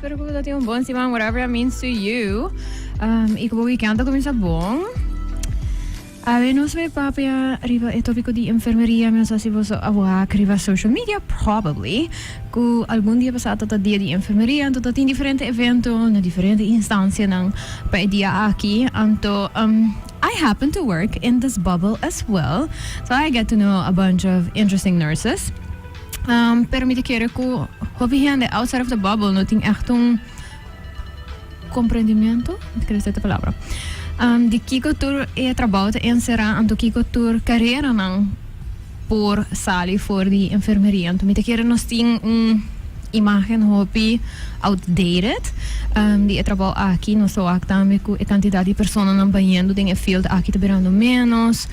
Spero cu bo tin un bon siman, whatever that means to you. Y cu bo weekend a cuminsa bon. Awe nos bay papia riba e topico di enfermeria. Mi no sa si boso a wak riba social media, probably, cu algun dia pasa ta dia di enfermeria, anto ta tin diferente evento na diferente instancianan pa e dia aki. Anto I happen to work in this bubble as well, so I get to know a bunch of interesting nurses. Pero mi ta kere cu hopi hende outside of the bubble no tin echt un comprendimento, mi ta kere esei ta e palabra, di kico tur e trabao ta encera, anto kico tur careranan por sali for di enfermeria. Anto mi ta kere nos tin un imagen hopi outdated di e trabao aki. Nos ta wak tambe cu e cantidad di personanan bayendo den e field aki ta birando menos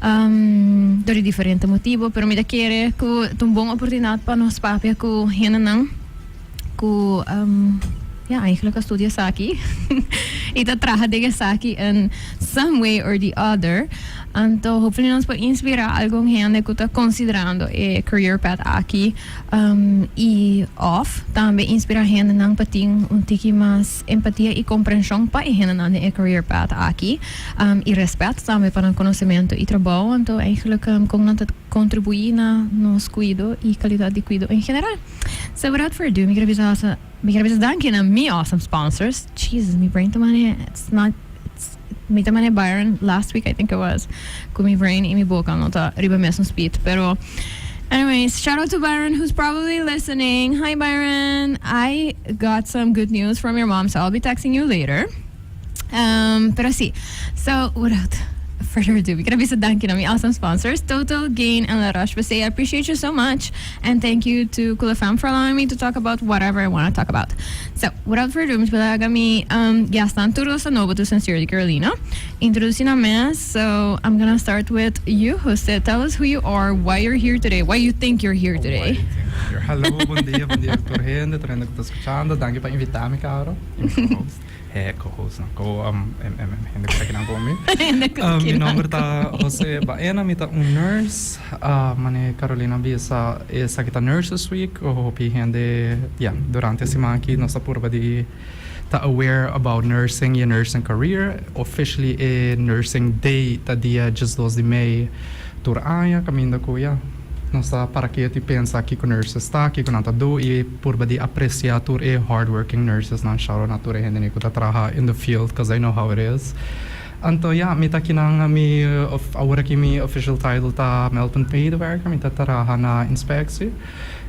dor di diferente motibo, pero mi ta kere cu ta un bon oportunidad pa nos papia cu hendenan cu ya eigenlijk a studia esaki y ta traha den esaki in some way or the other. Anto hopefully nos por inspira algun hende cu ta considerando e career path aki y of tambe inspira hendenan pa tin un tiki mas empatia y comprension pa e hendenan den e career path aki y respet tambe pa nan conocemento y trabou. Anto eigenlijk con nan ta contribui na nos cuido y calidad di cuido en general. So without further ado mi quier bisa mi quier bisa danki na mi awesome sponsors. Jesus, mi brain ta mane it's not it's mi ta mane Byron last week I think it was cu mi brain y mi boca no ta riba mesun speed pero anyways, shout out to Byron who's probably listening. Hi Byron, I got some good news from your mom, so I'll be texting you later. Pero si, so without further ado, mi quier bisa danki na mi awesome sponsors, Total Gain and La Roche-Posay. I appreciate you so much and thank you to Cool FM for allowing me to talk about whatever I want to talk about. So, without further ado, mi ta laga mi guestnan tur los ta nobo to Sincerely Carolina introduci nan mes. So, I'm gonna start with you, Jose. Tell us who you are, why you're here today, why you think you're here today. Why you think you're here. Hallo, bon dia, bon dia tur hende, tur hende cu ta scuchando. Danki pa invita mi, Caro. Y mi co-host. He co-host no, co hende cu ta kinan cu mi. Hende cu ta Mi kinan nomber cu ta mi. Jose Baena, mi ta un nurse. Mane Carolina bisa esaki ta Nurses Week, hopi hende, ya, durante e siman aki nos ta purba di ta aware about nursing y e nursing career. Officially e Nursing Day ta dia 12 di mei tur aña, caminda cu, ya, nos ta para ketu y pensa kico nurses ta, kico nan ta do y purba di aprecia tur e hardworking nurses nan. Shout out na tur e hende cu ta traha in the field cause I know how it is. Anto ya, mi ta kinan, mi awor aki mi official title ta meldpunt medewerker, mi ta traha na inspectie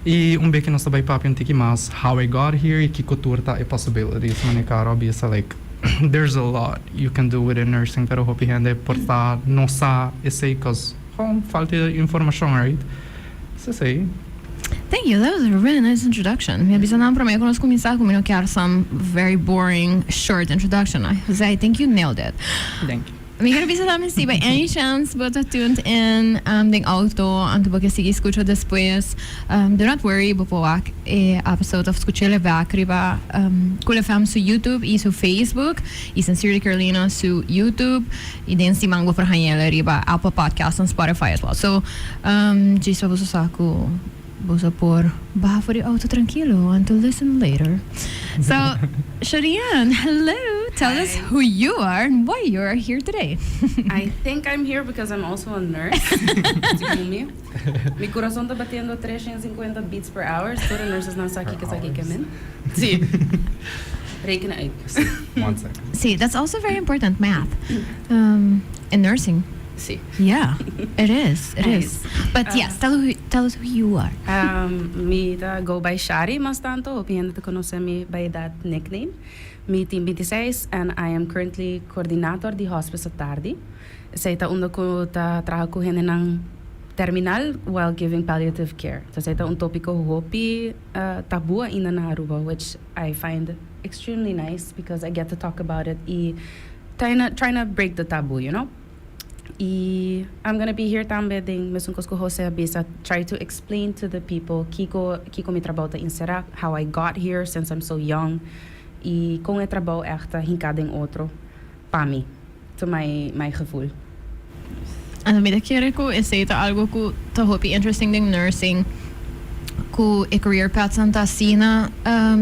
y un beki nos ta bay papia un tiki mas how I got here y kico tur ta e possibilities. Mane Caro a bisa like there's a lot you can do within nursing pero hopi hende por ta no sa esey cause gewoon falta informacion, right? Es esey. Thank you, that was a really nice introduction. Mi a bisa nan prome cu nos cuminsa cu mi no kier some very boring short introduction. Jose, I think you nailed it. Thank you. Mi kier bisa tambe si by any chance bo ta tuned in den auto anto bo ke sigui scucha despues, do not worry, bo por wak e episode of scuch'el back riba Cool FM su YouTube y su Facebook y Sincerely Carolina su YouTube. Y den siman bo por hañ'el riba Apple Podcasts en Spotify as well. So, djis pa boso sa cu boso por baha for di auto trankilo and to listen later. So, Sharianne, hello! Tell us Hi. who you are and why you are here today. I think I'm here because I'm also a nurse. Segun mi. Mi corazon ta batiendo 350 beats per hour. Tur e nursesnan sa Per kiko esaki ke hours. men. Sí. Reken uit. Sí, one second. Sí, that's also very important, math. In nursing. Sí. Yeah, it is, it is. Nice. But yes, tell us who you are. Mi ta go by Shari mas tanto, hopi hende ta conoce mi by that nickname. Mi tin 26 and I am currently coordinator di Hospice Atardi. Esey ta unda cu ta traha cu hendenan terminal while giving palliative care. So esey ta un topico hopi tabu ainda na Aruba, which I find extremely nice because I get to talk about it y trying to break the taboo. Y I'm gonna be here tambe den mesun cos cu Jose a bisa, try to explain to the people kico kico mi trabou ta encera, how I got here since I'm so young y con e trabou echt ta hinca den otro pa mi, to my gevoel. Anto mi ta kere cu esey ta algo cu ta hopi interesting den nursing. Cu e career paths ta asina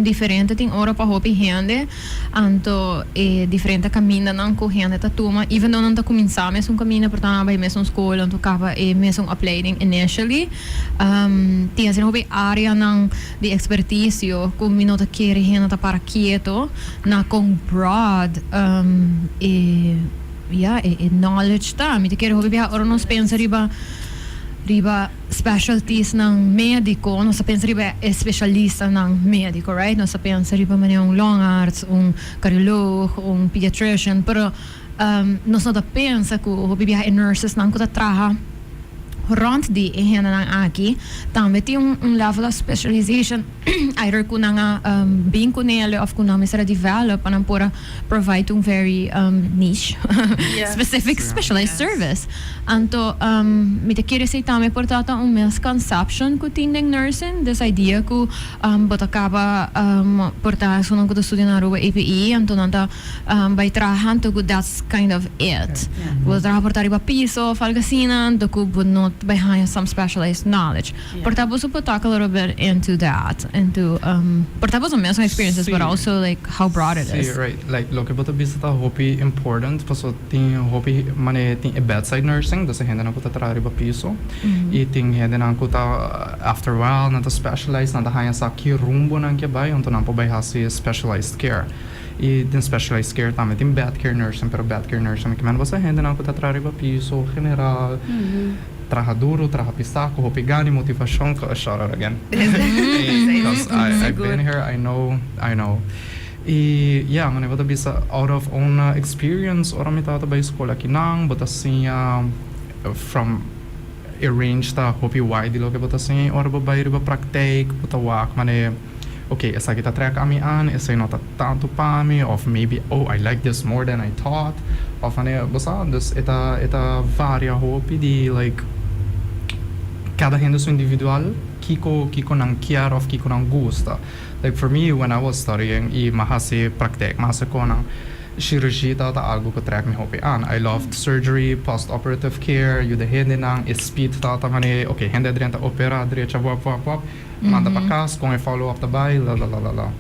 diferente tin ora pa hopi hende, anto e diferente camindanan cu hende ta tuma, even though nan ta cuminsa mesun caminda, por ta nan a bay mesun school, anto caba e mesun opleiding initially, tin asina hopi areanan di experticio cu mi no ta kere hende ta para kieto na con broad e, ya, e knowledge ta. Mi ta kere hopi biaha ora nos pensa riba specialties nan medico, nos ta pensa riba e specialistanan medico, right? Nos ta pensa riba manera un longarts, un cardioloog, un pediatrician, pero nos no ta pensa cu hopi biaha e nurses nan cu ta traha rond di e hendenan aki tambe tin un level of specialization, either cu nan a bin cu nele of cu nan mester a develop pa nan por a provide un very niche specific specialized service. Anto mi ta kere esey tambe por ta un misconception cu tin den nursing, this idea cu bo ta caba por ta esunnan cu ta studia na Aruba APE, anto nan ta bay traha, anto cu that's kind of it. Bo ta traha por ta riba piso of algo asina, anto cu bo no ta bay haya some specialized knowledge. Por ta boso por talk a little bit into that, into por ta boso mesun experiences, but also like how broad it is. Sí, right. Like loke bo ta bisa ta hopi important, paso tin hopi manera tin e bedside nursing, dus e hendenan ku ta traha riba piso, i tin hendenan ku ta after a while nan ta specialize, nan ta haña sa ki rumbo nan ke bai, anto nan por bai hasi specialized care. I den specialized care tambe tin bed care nursing, pero bed care nursing kimen bo sa hendenan ku ta traha riba piso general, traha duro, traha pisa, ku hopi gana i motivashon, shout out again, because I've been here, I know, I know. I ya, manera bo ta bisa out of own experience, ora mi tabata bai skol akinan, bo ta siña from e range ta hopi wide di loke bo ta siña i ora bo bai riba praktijk bo ta wak manera ok esaki ta trek ami an, esei no ta tantu pa mi of maybe oh I like this more than I thought of manera bo sa, dus e ta varia hopi di like kada hende su individual kiko nan kier of kiko nan gusta. Like for me, when I was studying i m'a hasi praktijk, m'a hasi konan, cirurgia ta algo ku trek mi hopi aan. I loved surgery, post-operative care, yuda hendenan, e speed ta manera, ok, hende a drenta opera, drecha, wap, wap, wap, manda pa kas, kon e follow up ta bai, la la la la la.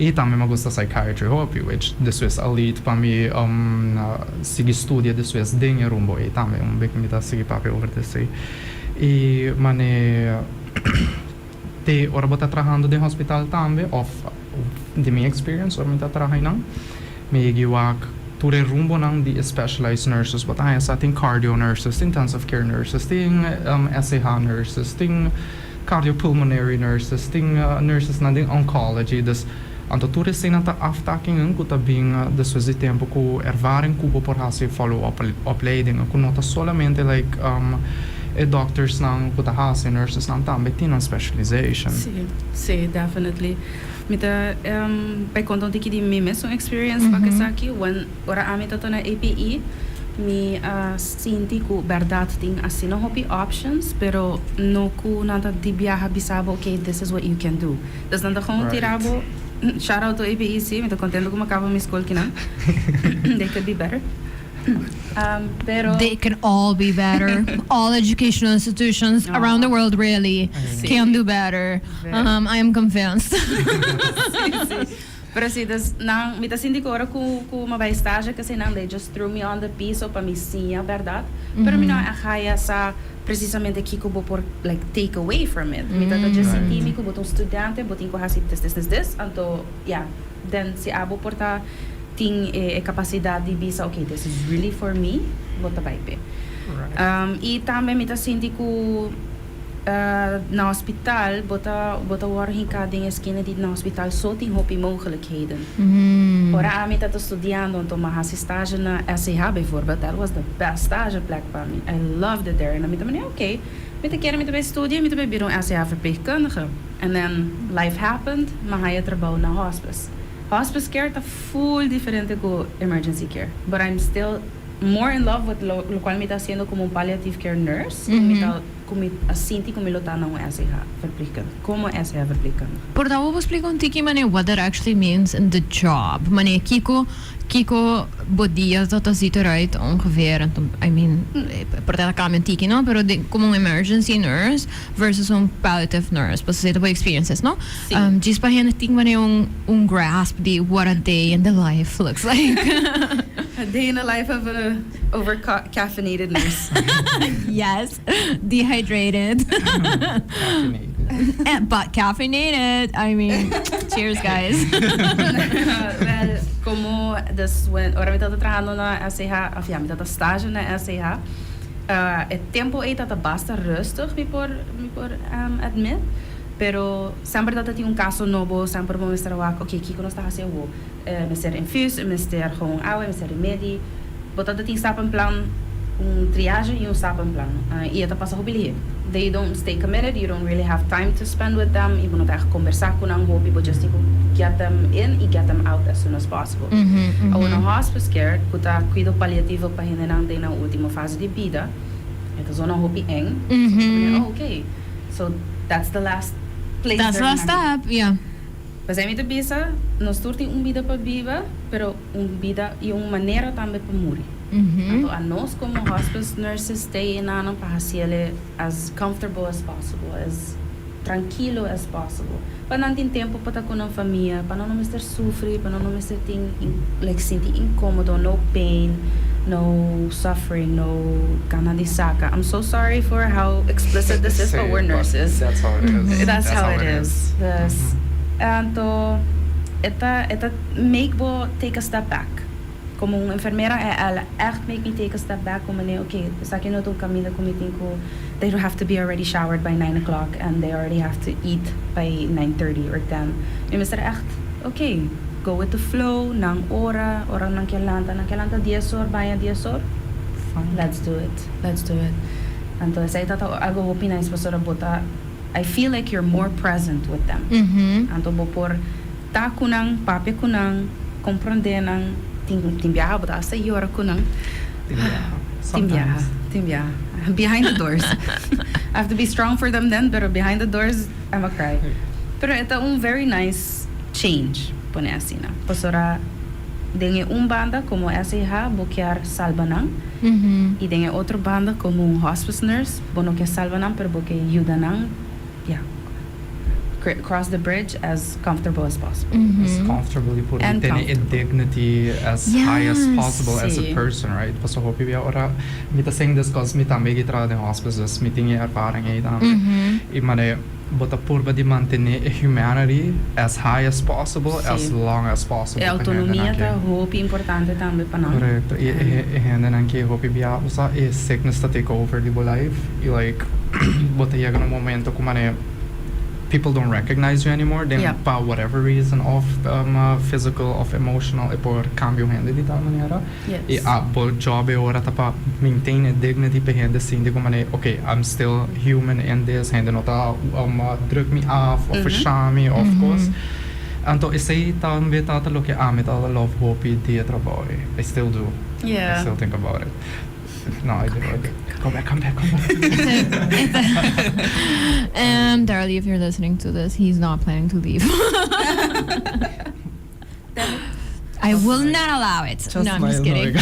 I tambe mi gusta psychiatry hopi, which despues a lead pa mi sigui studia despues den e rumbo ei tambe, un bek mi ta sigui papia over esei. I mane te ora bo ta trahando den hospital tambe, of di mi experience, ora mi ta traha einan, mi yega wak tur e rumbonan di specialized nurses. Bo ta haña sa tin cardio nurses, tin intensive care nurses, tin SAH nurses, tin cardiopulmonary nurses, tin nurses nan den oncology. Dus anto tur eseinan ta aftakkingen ku ta bin despues di tempu ku ervaring ku bo por hasi follow up opleidingen, ku no ta solamente like e doctors nan ku ta hasi, nurses nan tambe tin nan specialization. Si, definitely. Mi ta bai konta un tiki di mi mesun experience pa esaki. When ora ami tabata na APE, mi a sinti ku bèrdat tin asina hopi options, pero no ku nan ta di biaha bisa bo, "Okay, this is what you can do." Dus nan ta gewoon tira bo. Shout out to APE, si, mi ta kontentu ku mi a kaba mi school kinan. They could be better. Pero They can all be better. All educational institutions around the world really can do better. I am convinced. Si. Pero si, dus nan, mi ta sinti ku ora ku mi bai stage kasi nan, they just threw me on the piso pa mi siña, bèrdat? Pero mi no a haya sa precisamente kiko bo por like take away from it. Mi ta just sinti mi ku bo ta un studente, bo tin ku hasi this, this, this, this, anto yeah, then si abo por ta tin e kapasidat di bisa, "Okay, this is really for me," bo ta bai pe. I tambe mi ta sinti ku na hospital bo ta wòrdu hinká den eskina di na hospital so tin hopi mogelijkheden. Ora ami tabata studiando, anto m'a hasi stage na SCH bijvoorbeeld, that was the best stage plek pa mi. I loved it there. En dan mi ta manera, okay, mi ta kere mi ta bai studia, mi ta bai bira un SCH verpleegkundige. And then life happened, m'a haya trabou na hospice. Hospice care ta full diferente ku emergency care. But I'm still more in love with lo cual mi ta hasiendo komo un palliative care nurse. Mi ta Ku mi a sinti ku mi lo ta na un SEH verpleegkundige, komo SEH verpleegkundige. Por ta bo splika un tiki mane what that actually means in the job? Mane kiko kiko bo dia ta ta ziet eruit ongeveer? Anto I mean por ta ta cambia un tiki no, pero den komo un emergency nurse versus un palliative nurse pasobra esei ta bo experiences no? Si. Djis pa hende tin mane un un grasp di what a day in the life looks like. A day in the life of a over caffeinated nurse. Yes. Dehydrated. Caffeinated. But caffeinated. I mean, cheers guys. Well, como dus when ora mi tabata trahando na SCH, of ja, mi tabata stage na SCH, e tempo ei tabata basta rustig, mi por mi por admit, pero semper tabata tin un caso nobo, semper bo mester a wak, ok, kiko nos ta haci awo? Mester infuus, mester gewoon awa, mester remedi. Bo ta tin stappenplan, un triage y un stappenplan. Y e ta pasa hopi lihe. They don't stay committed, you don't really have time to spend with them y bo no ta echt combersa cu nan hopi, bo just tin cu get them in y get them out as soon as possible. Awor na hospice care, cu ta cuido paliativo pa hendenan den nan ultimo fase di bida, e ta zona hopi eng. So, oh, okay, so that's the last place That's the they're last gonna be. step, yeah. P'esei mi ta bisa, nos tur tin un bida pa biba, pero un bida i un manera tambe pa muri. Anto anos komo hospice nurses stay enanan pa hasiel as comfortable as possible, as trankilo as possible, pa nan tin tempu pa ta ku nan famia, pa nan no mester sufri, pa nan no mester tin like sinti inkomodo, no pain, no suffering, no gana di saka. I'm so sorry for how explicit this is, but we're nurses. That's how it is. That's how it is. Dus, anto e ta e ta make bo take a step back. Como un enfermera e el a echt make me take a step back como ne ok, esaki no ta un caminda cu mi tin cu they have to be already showered by nine o'clock and they already have to eat by 9:30 or 10. Mi mester echt ok, go with the flow, nan ora, ora nan kier lanta, nan kier lanta dies or, baña 10 or, Fine. let's do it, let's do it. Anto esei ta ta algo hopi nice pasobra bo ta I feel like you're more present with them. Anto bo por ta ku nan, papia ku nan, komprondé nan, tin tin biaha bo ta hasta yora ku nan. Tin biaha. Tin biaha, Sometimes. tin biaha. Behind the doors. I have to be strong for them then, pero behind the doors I'ma cry. Pero e ta un very nice change, pone asina. Pasobra den e un banda komo SEH bo kier salba nan, i den e otro banda komo un hospice nurse bo no ke salba nan pero bo ke yuda nan, ya, cross the bridge as comfortable as possible. As comfortable y por And tene e comfortable. dignity as high as possible as a Sí. person, right? Pasobra hopi bia ora mi ta sing des cos mi tambe ki traha den hospice, dus mi tin e ervaring ei tambe. Y mane bo ta purba di mantene e humanity as high as possible, as Sí. long as possible E pa autonomia hendenan ta ke. hopi importante tambe pa nan. Correcto. Y e hendenan ke hopi bia usa e sickness ta take over di bo life y like bo ta yega na un momento cu mane people don't recognize you anymore den Yeah. pa whatever reason of physical of emotional e por cambia un hende di tal manera. Yes. Y a bo job e ora ta pa maintain e dignity pa hende sinti como mane ok I'm still human in this hende no ta druk mi af of versha mi of cos. Anto esey tambe ta ta loke ami ta love hopi di e trabou ey. I still do. I Yeah. still think about it. No, I do, I do. Go back, come back, come back. Darly, if you're listening to this, he's not planning to leave. I will not allow it. Just No, I'm just smile, kidding. no,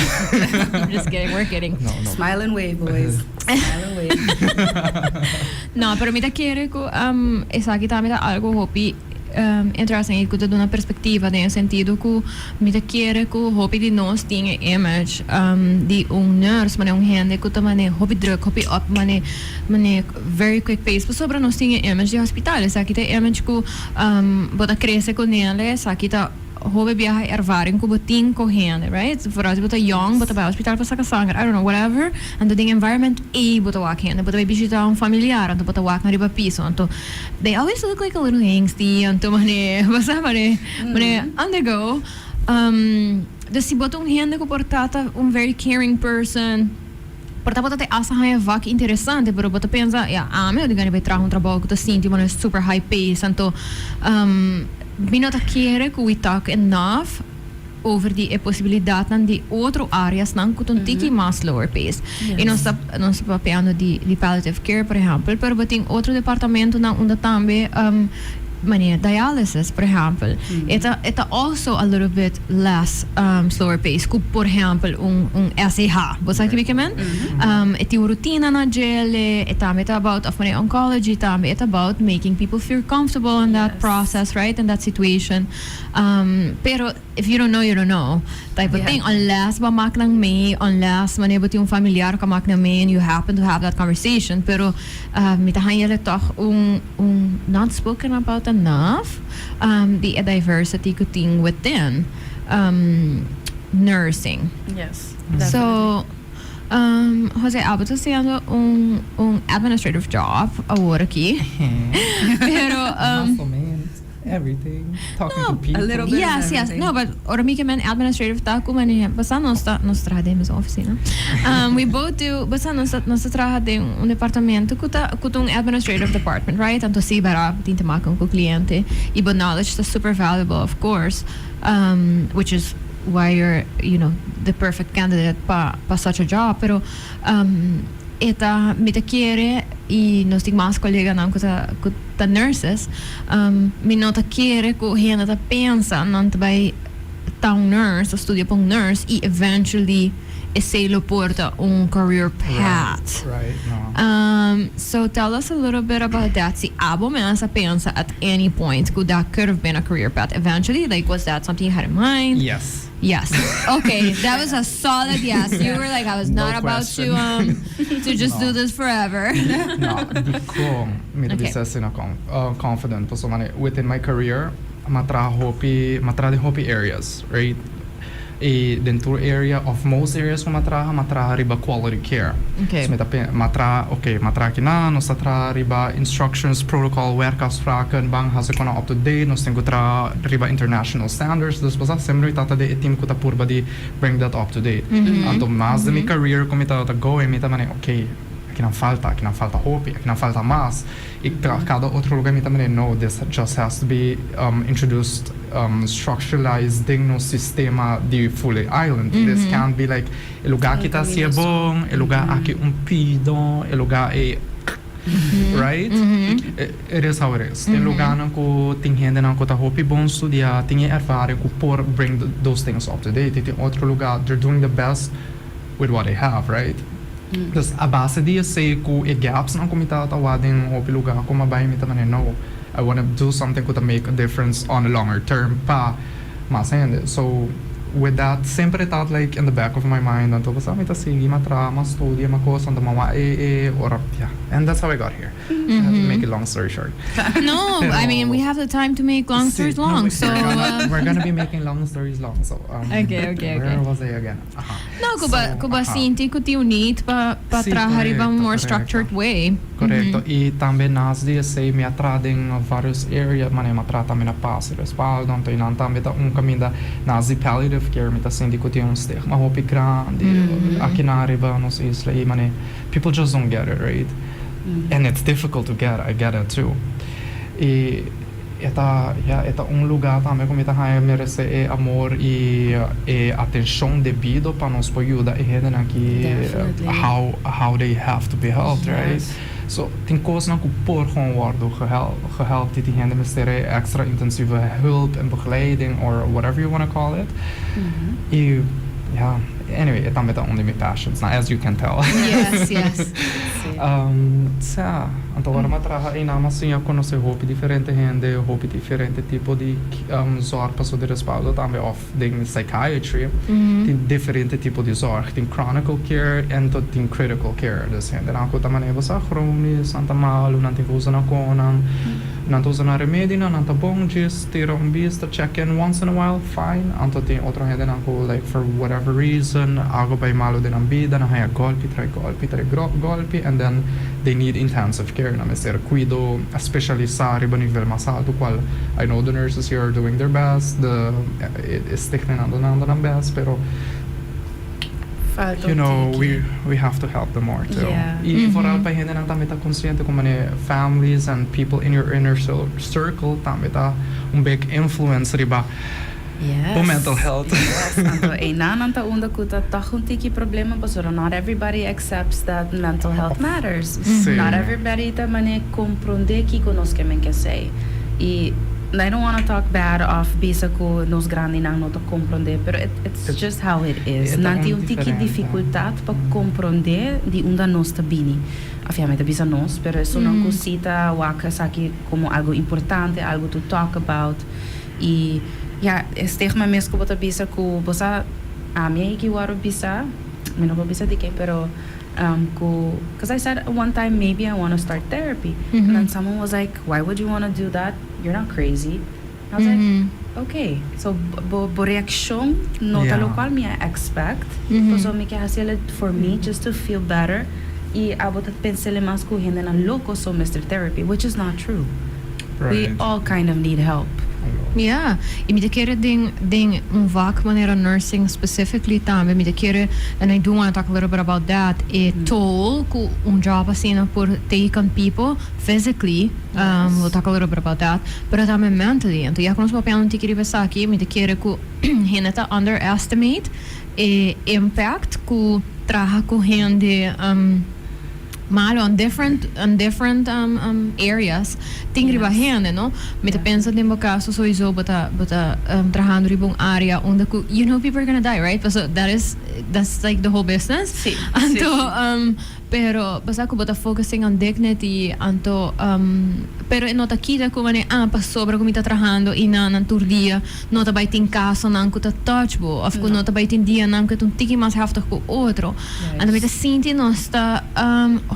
I'm just kidding. We're kidding. No, no. Smile and wave, boys. Smile and wave. No, pero mi ta kere ku esaki tambe ta algo hopi interesting y ku ta duna perspectiva den e sentido ku mi ta kere ku hopi di nos tin e image di un nurse mane un hende ku ta mane hopi druk, hopi op, mane mane very quick pace pasobra nos tin e image di hospital. Esaki ta e image ku bo ta crece ku nele, esaki ta Hopi biaha e ervaring ku bo tin ku hende, right? Vooral si bo ta yong, bo ta bai hospital pa saka sanger, I don't know, whatever. Anto den environment ei bo ta wak hende. Bo ta bai bishita un familiar, anto bo ta wak nan riba piso. Anto they always look like a little angsty, anto mane, bo sa mane, mane on the go. Dus si bo ta un hende ku por ta ta un very caring person, por ta bo ta te hasta haña vak interesante, pero bo ta pensa, ya, ami no tin gana di bai traha un trabou ku ta sinti mane super high pace, anto mi no ta kere ku we talk enough. Over di e posibilidadnan di otro areasnan cu ta un tiki mas slower pace. Y nos ta papiando di palliative care, por ehempel, pero bo tin otro departamentonan unda tambe, manera dialysis, por ehempel. E ta also a little bit less slower pace cu, por ehempel, un SEH. Bo sa kico mi men? E tin un rutina na djele, e tambe ta about, of manera oncology tambe, e ta about making people feel comfortable in that process, right, in that situation. Pero if you don't know, you don't know type of thing. Unless bo maak nan mee, unless wanneer bo tin un familiar cu maak nan mee and you happen to have that conversation. Pero mi ta haña toch un not spoken about enough di e diversity cu tin within nursing. Yes. So, Jose, abo ta haciendo un administrative job awor aki. Pero Mas o menos. Everything. Talking No, to people. A little bit of everything. No, but ora mi men administrative ta cu mane basta nos ta traha den mes oficina. We both do, basta nos ta traha den un departamento cu ta un administrative department, right? Anto si bara tin te maken cu cliente y bo knowledge ta super valuable, of course, which is why you're the perfect candidate pa such a job. Pero e ta mi ta kere y nos tin mas coleganan cu ta nurses, mi no ta kere cu hende ta pensa nan ta bay ta un nurse of studia pa un nurse y eventually esey lo por ta un career path. Right, no. So tell us a little bit about that. Si abo mes a pensa at any point could that could have been a career path eventually? Like, was that something you had in mind? Yes. Yes. Okay, that was a solid yes. You were like, "I was No not about question. to just No. do this forever." No, di con mi ta asina confident paso mane within my career m'a traha hopi, m'a traha den hopi areas, right? E den tur area of most areas cu m'a traha, m'a traha riba quality care. So m'a traha, okay, m'a traha aki nos a traha riba instructions, protocol, werkafspraken, ban hasi cu up to date, nos tin cu traha riba international standards, dus basta semper tata den e team cu ta purba di bring that up to date. Anto mas den mi career cu mi ta going, mi ta mane, okay, aki nan falta, aki nan falta hopi, aki nan falta mas. Y cada otro lugar mi ta mane, no, this just has to be introduced, structuralized den nos sistema di full island. This can't be like, e lugar aki ta asina bon, e lugar aki un pido, e lugar e, right? It is how it is. Tin lugar nan cu tin hende nan cu ta hopi bon studia, tin e ervaring cu por bring those things up to date. Tin otro lugar, they're doing the best with what they have, right? Dus a base di esey cu e gaps nan cu mi ta den hopi lugar cu m'a bay, mi ta mane, no, I want to do something cu ta make a difference on a longer term pa mas hende. So with that semper ta like in the back of my mind, anto basta mi ta sigui m'a traha, m'a studia, m'a cos, anto m'a e ora, yeah, and that's how I got here. I have to make a long story short. No, I mean, we have the time to make long stories No, long. So we're gonna be making long stories long. So where was I again? Aha. No, cu bo So, cu bo aha. sinti cu tin un need pa traha riba un more structured way. Correcto. Y tambe nas di esey mi a traha den varios area, mane m'a traha tambe na Pas y Respaldo, anto nan tambe ta un caminda nas di palliative care, mi ta sinti cu tin un stigma hopi grandi aki na riba nos isla y mane people just don't get it, right? And it's difficult to get, I get it too. Y e ta, yeah, e ta un lugar tambe cu mi ta haya merece e amor y e atencion debido pa nos por yuda e hende aki how they have to be helped, right? So tin cosnan cu por gewoon worden gehelpt, die hende mester extra intensieve hulp en begeleiding or whatever you want to call it. Y yeah, anyway, e tambe ta un di my passions, now, as you can tell. Sa, anto ora m'a traha y m'a siña conoce hopi diferente hende, hopi diferente tipo di zorg paso di Respaldo tambe of den psychiatry, tin diferente tipo di zorg, tin chronic care en tot tin critical care. Dus hende nan cu ta mane basta chronisch, nan ta malo, nan tin cu usa nan conan, nan ta usa nan remedi, nan ta bon, just tira un bista, check in once in a while, fine. Anto tin otro hende nan cu like for whatever reason, algo bay malo den nan bida, nan haya golpi, tras golpi, tras golpi, and then they need intensive care. Nan mester cuido specialisa riba nivel mas halto, cual I know the nurses here are doing their best, the stichting nan dunando nan best, pero Falta un tiki. We have to help them more too. Y vooral pa hende nan tambe ta consciente cu mane families and people in your inner circle tambe ta un big influence riba. Bo mental health. Yes, anto einan ta unda ku ta toch un tiki problema, pasobra not everybody accepts that mental health matters. Not everybody ta mane komprondé kiko nos ke men ke sei. I I don't wanna talk bad of bisa ku nos grandinan no ta komprondé, pero it's just how it is. Nan tin un tiki difikultat pa komprondé di unda nos ta bini. Of ja, mi ta bisa nos, pero esunnan ku si ta wak esaki komo algo importante, algo to talk about. I ja, e stigma mes ku bo ta bisa ku bo sa, ami a wòrdu bisa, mi no por bisa di ken, pero ku, because I said one time maybe I want to start therapy. And then someone was like, "Why would you want to do that? You're not crazy." I was like, "Okay." So bo reakshon no ta lokual mi a expect. So mi ke hasi for me just to feel better. I abo ta pensa mas ku hendenan loko so mester therapy, which is not true. We all kind of need help. Yeah. I mi ta kere den un vak manera nursing specifically tambe. Mi ta kere, and I do want to talk a little bit about that. E toll ku un job asina por take on people physically. We'll talk a little bit about that. Pero tambe mentally. Anto ya ku nos papia un tiki riba esaki, mi ta kere ku hende ta underestimate e impact ku traha ku hende malo on different areas tin riba hende, no? Mi ta pensa den bo kaso sowieso bo ta trahando riba un area unda ku you know people are gonna die, right? So that's like the whole business. Anto pero basta ku bo ta focusing on dignity, anto pero no ta kita ku mane ah pasobra ku mi ta trahando i nan tur dia no ta bai tin kasonan ku ta touch bo of ku no ta bai tin dianan ku ta un tiki mas heftig ku otro. Anto mi ta sinti nos ta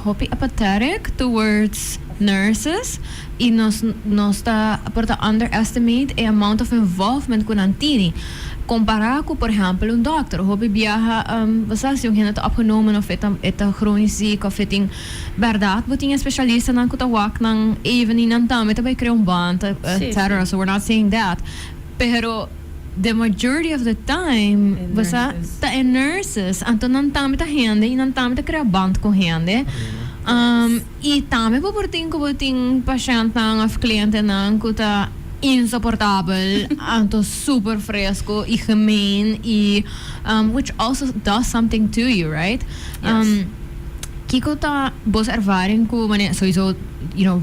hopi apathetic towards nurses i nos ta por ta underestimate e amount of involvement ku nan tini. Kompará ku, por ehèmpel, un dòkter. Hopi biaha, bo si un hende ta opgenomen of e ta chronisch ziek of e tin bèrdat bo tin spesialistanan ku ta wak nan even i nan tambe ta bai krea un band, etc. So we're not saying that. Pero the majority of the time, E bo nurses. Ta e nurses, anto nan tambe ta hende i nan tambe ta krea band ku hende. I tambe bo por tin ku bo tin pashèntnan of klientenan ku ta insoportabel, anto super fresco i gemeen i which also does something to you, right? Yes. Kiko ta boso ervaring ku mane sowieso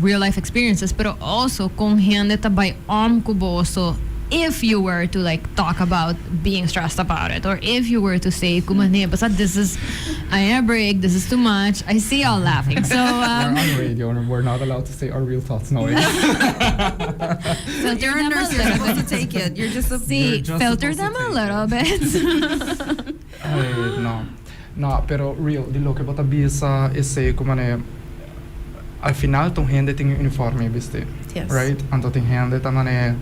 real life experiences, pero also kon hende ta bai om ku boso if you were to like talk about being stressed about it or if you were to say ku mane basta this is, I need a break, this is too much? I see y'all laughing, so We're on radio and we're not allowed to say our real thoughts. No. Filter You're them a you're little supposed bit. To take it. You're just a See, You're just filter supposed them to a take little it. Bit. Ay, no. No, pero real, di loke bo ta bisa esei ku mane al final tur hende tin un uniforme bisti. Right? Anto tin hende ta mane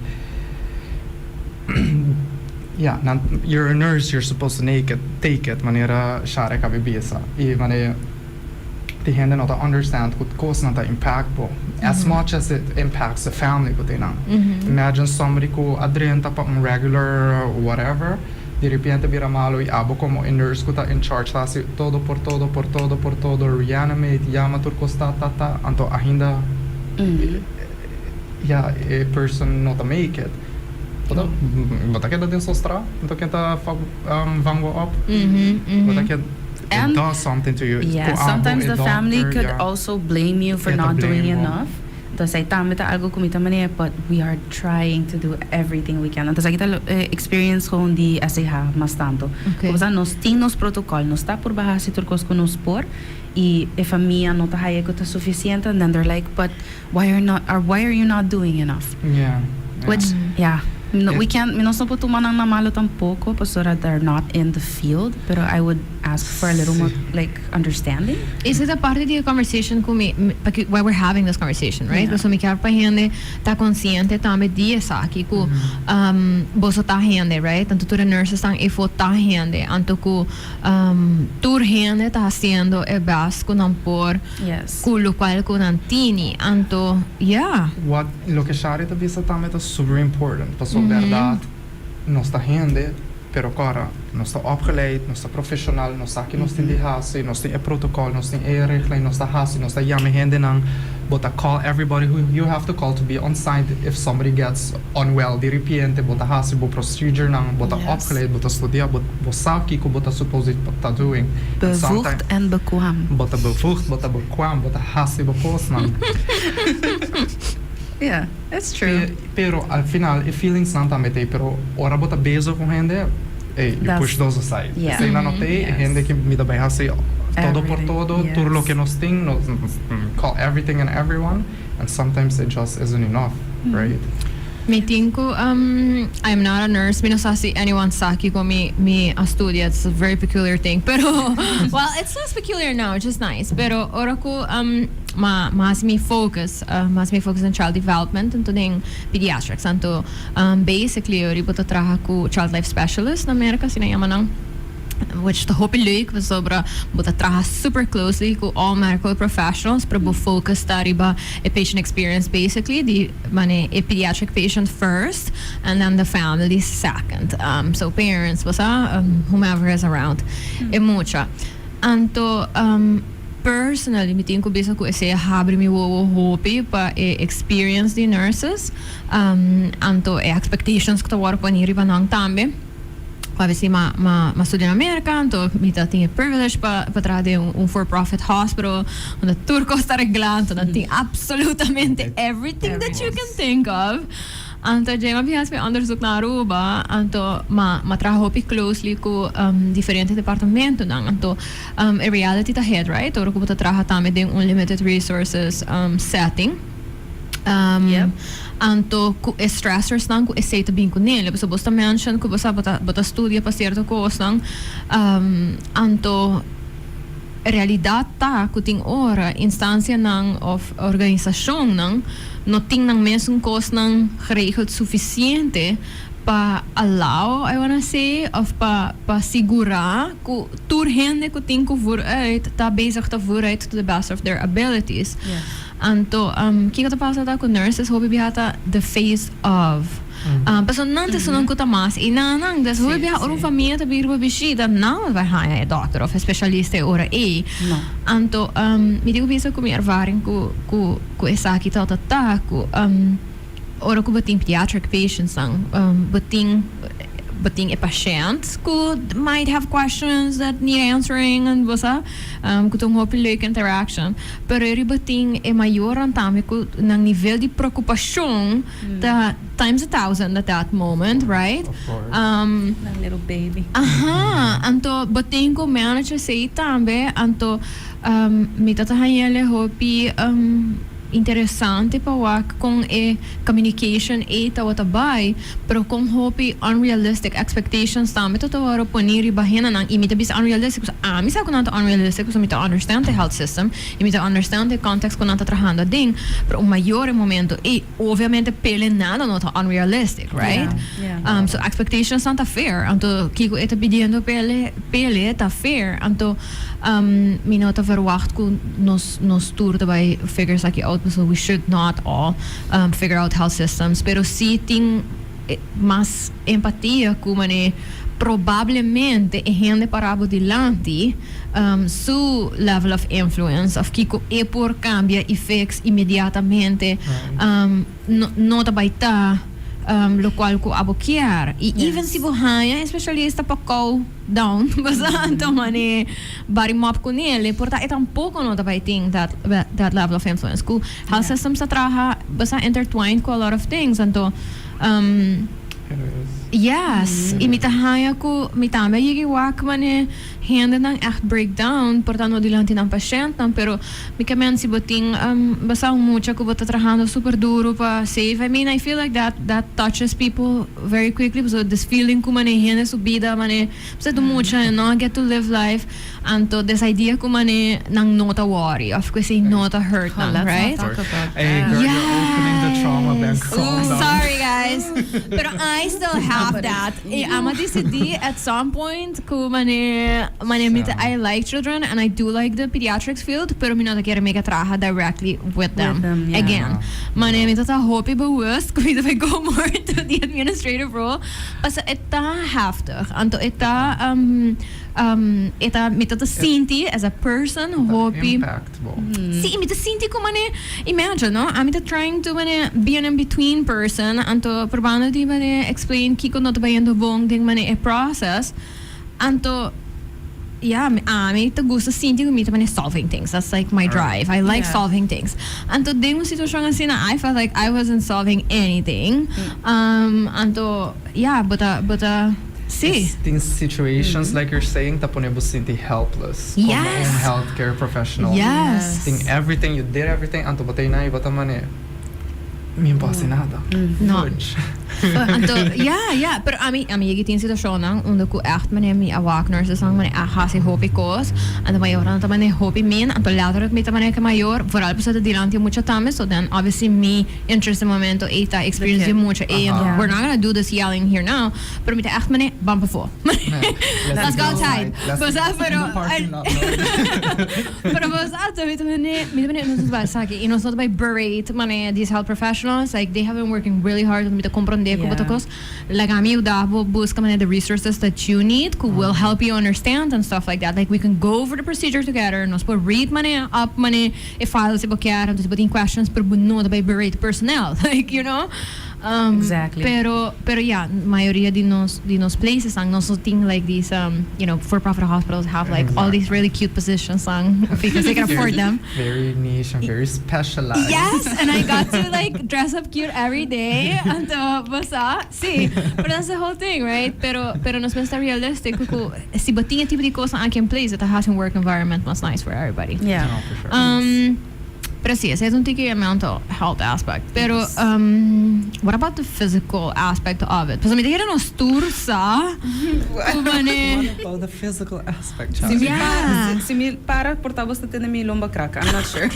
yeah, nan, you're a nurse, you're supposed to make it, take it, manera Shari a kaba bisa. I mane tin hende no ta understand ku kosnan ta impact bo as much as it impacts the family ku tin nan. Imagine somebody ku a drenta pa un regular whatever, di repente bira malo i abo komo e nurse ku ta in charge ta hasi todo por todo por todo por todo, reanimate, yama tur kos, ta ta ta, anto ainda ja, e person no ta make it. Bo ta keda den sostra, anto ken ta vang bo op? Bo ta keda, it does something to you. Yeah, Ku abo, sometimes e the family doctor, could also blame you for Yeah, to not doing blame bo. Enough. Entonces ei tambe ta algo ku mi ta manera, but we are trying to do everything we can. Entonces aki ta experience gewoon di SEH mas tanto. Como nos tin nos protocol, nos ta purba hasi tur kos ku nos por i e famia no ta haya ku ta sufisiente and then they're like, "But why are not or why are you not doing enough?" Which, yeah, no, we can't, nos no por tuma nan na malo tampoko, pasobra they're not in the field, pero I would ask for a little more like understanding. Is it a part di e conversation ku mi, why we're having this conversation, right? Yeah. So mi ke pa hende ta konsiente tambe di esaki ku boso ta hende, right? Tanto tur nurses tan efo ta hende, anto ku tur hende ta hasiendo e best ku nan por ku lokual ku nan tini, anto yeah. What loke Shari ta bisa tambe ta super important. Paso bèrdat nos ta hende, pero Pero awor, nos ta opgeleid, nos ta profesional, nos sa cu nos tin di hasi, nos tin e protocol, nos tin e regla, nos ta hasi, nos ta yama hendenan, bo ta call everybody who you have to call to be on site if somebody gets unwell di repente, bo ta hasi bo procedure nan, bo ta opgeleid, bo ta studia, bo sa kico bo ta supposed ta doing. And Bevoegd en bekwaam. Bo ta bevoegd, bo ta bekwaam, bo ta hasi bo cosnan. Yeah, it's true. Pero al final e feelings nan tambe t'ey, pero ora bo ta bezig cu hende, hey, you push those aside. Esey nan no t'ey, hende cu mi ta bay hasi todo por todo, tur loke nos tin, nos call everything and everyone, and sometimes it just isn't enough, right? Mi tin cu, I am not a nurse, mi no sa si anyone sa kico mi a studia, it's a very peculiar thing, pero, well, it's less peculiar now, which is nice, pero ora cu m'a hasi mi focus, mas mi focus in child development anto den pediatrics. Anto basically ora bo ta traha cu child life specialist na Merca, asina yama nan, which ta hopi leuk pasobra bo ta traha super closely cu all medical professionals, pero bo focus ta riba e patient experience, basically di mane e pediatric patient first and then the family second. So parents, bo sa, whomever is around e mucha. Anto personally mi tin cu bisa cu esey a habri mi wowo hopi pa e experience di nurses, anto e expectations cu ta worde poni riba nan tambe. Obviously m'a studia na Merca, anto mi ta tin e privilege pa traha den un for profit hospital unda tur cos ta regla, anto nan tin absolutamente everything that you can think of. Anto dje m'a bin haci mi onderzoek na Aruba, anto m'a traha hopi closely cu diferente departamentonan, anto e reality ta hit, right? Ora cu bo ta traha tambe den un limited resources setting. Anto cu e stressorsnan cu esey ta bin cu nele. Pasobra bo ta mention cu bo sa bo ta studia pa cierto cosnan. Anto realidad ta cu tin ora instancianan of organisacionnan no tin nan mesun cosnan geregeld suficiente pa allow, I wanna say, of pa sigura cu tur hende cu tin cu vooruit ta bezig ta vooruit to the best of their abilities. Anto, kiko ta pasa ta cu nurses hopi biaha ta the face of. Pasobra nan ta esunnan cu ta mas y nan nan. Dus hopi biaha ora un famia ta bin riba bishita, nan no ta bay haña e dokter of e specialista e ora ey. Anto, mi tin cu bisa cu mi ervaring cu esaki ta ta cu ora cu bo tin pediatric patients nan, bo tin e pashent cu might have questions that need answering and bo sa, cu ta un hopi leuk interaction. Pero eri bo tin e mayornan tambe cu nan nivel di preocupacion ta times a thousand at that moment, right? Of course. That little baby. Aha, anto bo tin cu manage esey tambe, anto mi ta ta hañele hopi interesante pa wak con e communication ey tawata bay, pero con hopi unrealistic expectations tambe ta tawara poni riba hendenan, y mi ta bisa unrealistic pasobra ami sa cu nan ta unrealistic pasobra mi ta understand e health system y mi ta understand e context cu nan ta trahando aden, pero un mayor e momento ey obviamente pele nada no ta unrealistic, right? So expectations nan ta fair, anto kico e ta pidiendo pele ta fair, anto mi no ta verwacht cu nos tur ta bay figure esaki out pasobra we should not all figure out health systems, pero si tin mas empatia cu mane probablemente e hende para bo dilanti su level of influence of kico e por cambia y fix inmediatamente no ta bay ta locual cu abo kier. Y even si bo haya e specialista pa kou down, basta anto mane bari mop cu nele, por ta e tampoco no ta bay tin that level of influence. Cu health systems ta traha basta intertwined cu a lot of things, anto yes, y mi ta haya cu mi tambe a yega wak mane hendenan echt break down por ta no dilanti nan patiëntnan, pero mi ke men si bo tin basta un mucha cu bo ta trahando super duro pa save, I mean, I feel like that touches people very quickly, so this feeling cu mane hende su bida mane basta tu mucha and not get to live life, anto this idea cu mane nan no ta worry of cu esey no ta hurt nan, right? Let's not talk about Hey, that. girl, you're opening the trauma bank. Yes. Calm down. Sorry, guys. Guys. Pero I still have that. Y ami a dicidi at some point cu mane mane mi I like children and I do like the pediatrics field, pero mi no ta kier mega traha directly with them. With them, yeah. Again. Mane mi ta hopi bewust cu mi ta go more into the administrative role. Paso e ta heftig. Anto e ta e ta mi ta sinti as a person hopi Impact bo. Si, mi ta sinti como mane, imagine, no? Ami ta trying to mane be an in-between person, anto probando di mane explain kiko no ta bayendo bon den mane e process. Anto, yeah, ami ta gusta sinti cu mi ta mane solving things. That's like my drive. I like solving things. Anto den un situacion asina, I felt like I wasn't solving anything. Anto, yeah, but si. Tin situations, like you're saying, ta pone bo sinti helpless como un healthcare professional. Tin everything, you did everything, anto bo ta na y bo ta mane, mi no haci nada. No. Fudge. Anto, yeah, pero ami yega tin situacionnan unda cu echt mane mi a wak nurses nan mane a hasi hopi cos, anto mayornan ta mane hopi min, anto letterlijk mi ta mane cu mayor, vooral pasobra ta dilanti mucha tambe, so then obviously mi interest den momento ey ta experience di mucha ey, anto we're not gonna do this yelling here now, pero mi ta echt mane ban pafó. Let's go outside. Let's Bo sa, go in the parking lot, no. Pero bo sa, mi ta mane nos ta bay saki y nos no ta bay berate mane these health professionals, like they have been working really hard, mi ta comprende cu bo ta cos, like ami yuda bo busca mane the resources that you need cu will help you understand and stuff like that. Like we can go over the procedure together, nos por read mane up mane e files si bo kier, anto si bo tin questions, pero bo no ta bay berate personnel, like. Pero yeah, mayoria di nos places nan nos tin like these for-profit hospitals have like all these really cute positions nan because they can afford them. Very niche and very specialized. Yes, and I got to like dress up cute every day. Anto, basta, si. But that's the whole thing, right? Pero nos mester realistic cu si bo tin e tipo di cos aki in place, it has a work environment mas nice for everybody. No, for sure. Pero si, esey ta un tiki mental health aspect. Pero what about the physical aspect of it? Pasobra mi ta kere nos tur sa. What about the physical aspect, Si Charlie? mi para, si mi para, por ta bo ta tende mi lomba kraak. I'm not sure.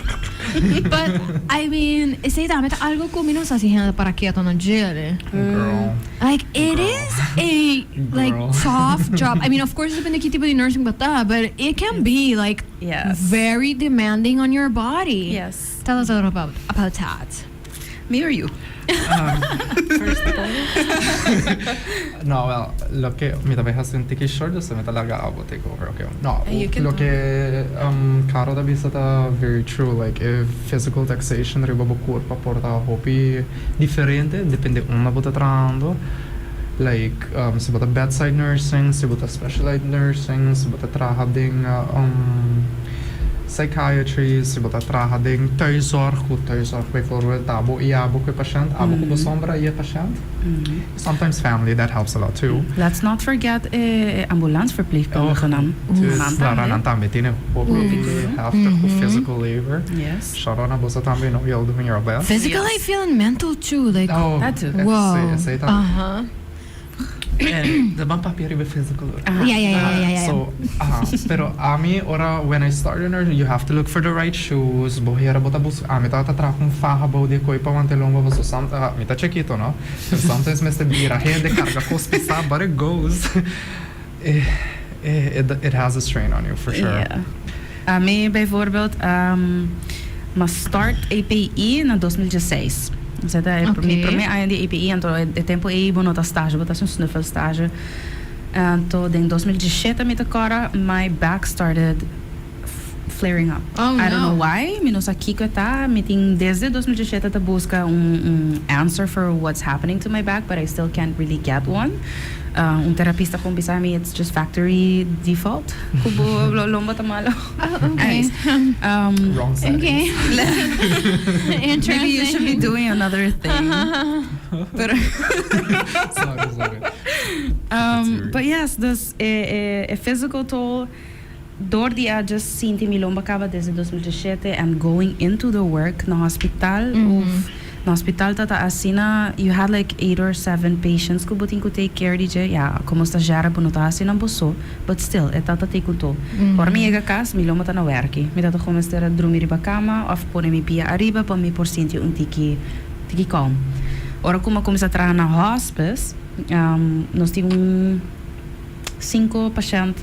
But, I mean, esey tambe ta algo cu mi no sa si hende para keto na dje. Girl. Like, it Girl. is a like Girl. tough job. I mean, of course, depende ki tipo di nursing bo ta, but it can be like very demanding on your body. Tell us a little about that. Me or you? First of all, no, well, loke mi ta bay haci un tiki short, so mi ta laga abo take over, okay? No, You can loke Caro ta bisa ta very true, like e physical taxation riba bo curpa por ta hopi diferente, depende unda bo ta trahando. Like, si bo ta bedside nursing, si bo ta specialized nursing, si bo ta traha den psychiatry, si bo ta traha den thuiszorg, cu thuiszorg bijvoorbeeld abo y abo cu e patiënt, abo cu bo sombra y e patiënt. Sometimes family, that helps a lot too. Let's not forget ambulanceverpleegkundigen dan. Dus Nan daar tambe. Nan tambe tin hopi heftig physical labor. Shout out na boso tambe, no, you're doing your best. Physical, I feel, and mental too. Like, Oh, That too. Wow. Si, tambe. De ban papia riba physical. So, pero ami, ora, when I started nursing, you have to look for the right shoes. Bo hera bo ta bus, ami ta traha un faha bou di coi pa wanta lomba, so some, mi ta chiquito, no? So sometimes mester bira hende carga cos pesa, but it goes. It has a strain on you, for sure. Yeah. Ami, bijvoorbeeld, m'a start EPI na 2016. Osea, ta mi prome aña di EPI, anto e tempo ey bo no ta stage, bo ta un snuffelstage. Anto, den 2017 mi ta corda, my back started flaring up. Oh, I don't no. know why, mi no sa kiko ta, mi tin desde 2017 ta busca un answer for what's happening to my back, but I still can't really get one. Un terapista a bisa mi it's just factory default. Cu bo lomba ta malo. Oh, okay. Anyways, Wrong settings. Okay. Maybe you should be Interesting. doing another thing. Pero Sorry, sorry. But yes, dus e physical toll door di a just sinti mi lomba caba desde 2017 and going into the work na hospital, of na hospital tata asina you had like eight or seven patients cu bo tin cu take care di dje. Ja, como stagiaire bo no ta asina bo so, but still e tata take un toll. Ora mi yega cas, mi lomba ta na werki. Mi tata gewoon mester drumi riba cama of pone mi pia ariba pa mi por sinti un tiki tiki calm. Ora cu mi a cuminsa traha na hospice, nos tin un cinco pashent,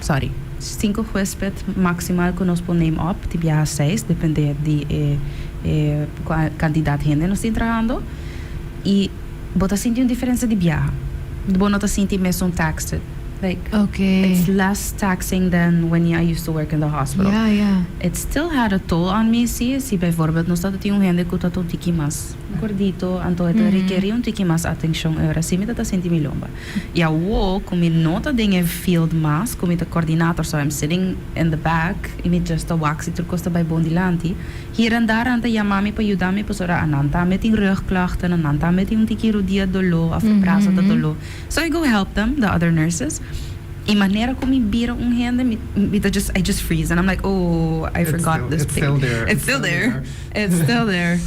sorry, cinco huesped maximal cu nos por neem op, tin biaha seis, depende di e e cantidad hende nos tin trahando. Y bo ta sinti un diferencia di biaha. Bo no ta sinti mesun taxed. Like, it's less taxing than when I used to work in the hospital. It still had a toll on me, si, si bijvoorbeeld nos tabata tin un hende cu tabata un tiki mas gordito, anto e ta rekeri un tiki mas atencion, e ora si mi tabata sinti mi lomba. Y awo cu mi no ta den e field mas, cu mi ta coordinator, so I'm sitting in the back y mi just ta wak si tur cos ta bay bon dilanti, Hier en daar nan ta yama mi pa yuda mi pasobra anan tambe tin rugklachten, anan tambe tin un tiki rudia doló of brasa ta doló. So I go help them, the other nurses. Y manera cu mi bira un hende mi mi ta just I just freeze and I'm like oh I forgot this It's still there. It's still there. It's still there.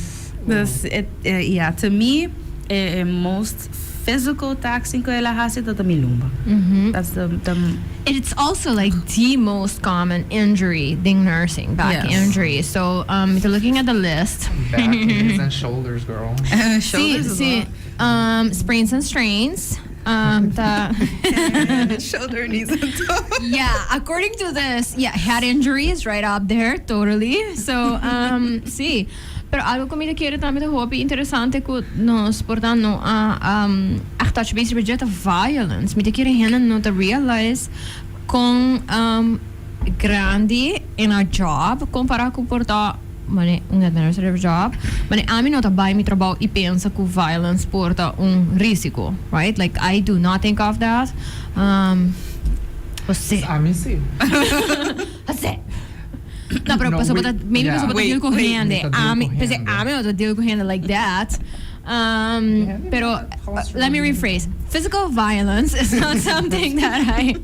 Dus it yeah to me e most physical taxing cu el a haci ta ta mi lumba. That's the the. It's also like the most common injury den nursing, back injury. So um, looking at the list. Back, knees and shoulders, girl. Shoulders as Si, sprains and strains. Ta Shoulder, knees and toes. Yeah, according to this, yeah, head injuries right up there, totally. So, si. Pero algo cu mi ta kere tambe ta hopi interesante cu nos por ta no a echt touch base riba dje ta violence. Mi ta kere hende no ta realize con grandi in a job compara cu por ta mane un administrative job. Mane ami no ta bay mi trabao y pensa cu violence por ta un risico, right? Like I do not think of that. Jose. Ami si. Jose. No, pero paso bota, maybe paso bota deal cu hende. Ami, p'esei ami no ta deal cu hende like that. Pero, let me rephrase. Physical violence is not something that I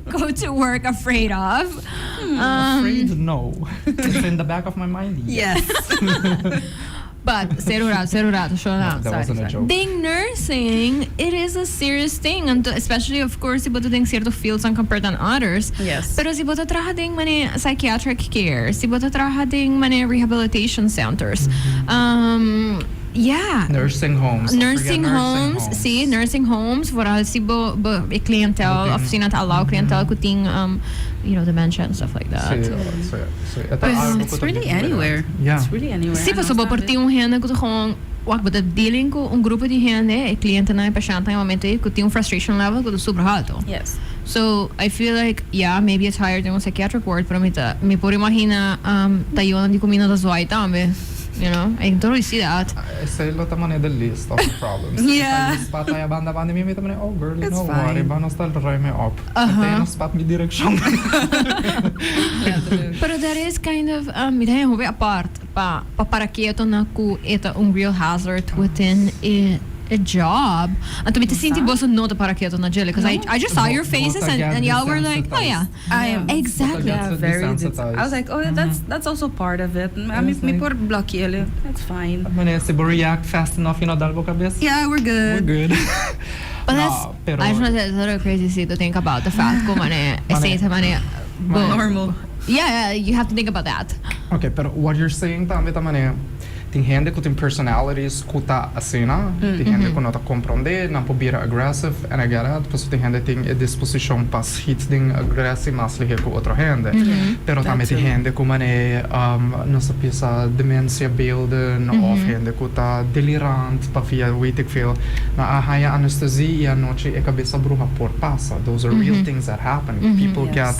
go to work afraid of. Afraid, no. It's in the back of my mind, yes. But, cero rato, cero rato, Shona. That wasn't a joke. Den nursing, it is a serious thing. Anto, especially of course si bo ta den cierto fields an compared than others. Yes. Pero si bo ta traha den mane psychiatric care, si bo ta traha den mane rehabilitation centers. Yeah. Nursing homes. Don't forget Nursing homes, si, nursing homes, vooral si bo, bo e clientele, Bo of tin- si nan ta allow clientele cu tin, you know, dementia and stuff like that. Si, si, si. E ta Pues, algo It's cu ta really bien anywhere. Yeah. It's really anywhere. Si, pasobra bo por tin un hende cu ta gewoon, wak, bo ta dealing cu un grupo di hende, e clientenan, e pashantenan e momento ey, cu tin un frustration level cu ta super halto. Yes. So, I feel like, yeah, maybe it's higher den un psychiatric ward, pero mi ta, mi por imagina, tayonan di cuminda ta zwaai tambe, you know? I can totally see that. Esey lo ta manera the list of the problems. Yeah. E ta spat aya banda banda mi, mi ta manera, oh girl, you It's know what, fine. e ban nos ta ruim e op. Aha. E ta spat mi direccion. Pero that is kind of, mi ta haya hopi apart pa pa para keto na cu e ta un real hazard within e e job. Anto mi ta sinti boso no ta para keto na djele, because I just saw your faces Bo ta and get and y'all were like, oh yeah. I am. Exactly. Yeah, Get very desensitized. I was like, oh, that's also part of it. I It's mi like- por blokke'le. It's fine. Manera, si bo react fast enough, you know, dal bo cabes. Yeah, we're We're good. good. But No, that's, pero I just want to say, it's a little crazy to think about the fact cu mane, esey ta mane, bo. Normal. Yeah, yeah, you have to think about that. Ok, pero what you're saying tambe ta mane, tin hende cu tin personalities cu ta asina, tin hende cu no ta comprende, nan por bira aggressive, and I get it, pasobra tin hende tin e disposicion pa schiet den agressie mas lihe cu otro hende. Pero tambe tin hende cu mane, nos ta bisa dementia beelden of hende cu ta delirant pa via weet ik veel, nan a haya anestesie y anochi e cabes a bruha por pasa. Those are real things that happen. People get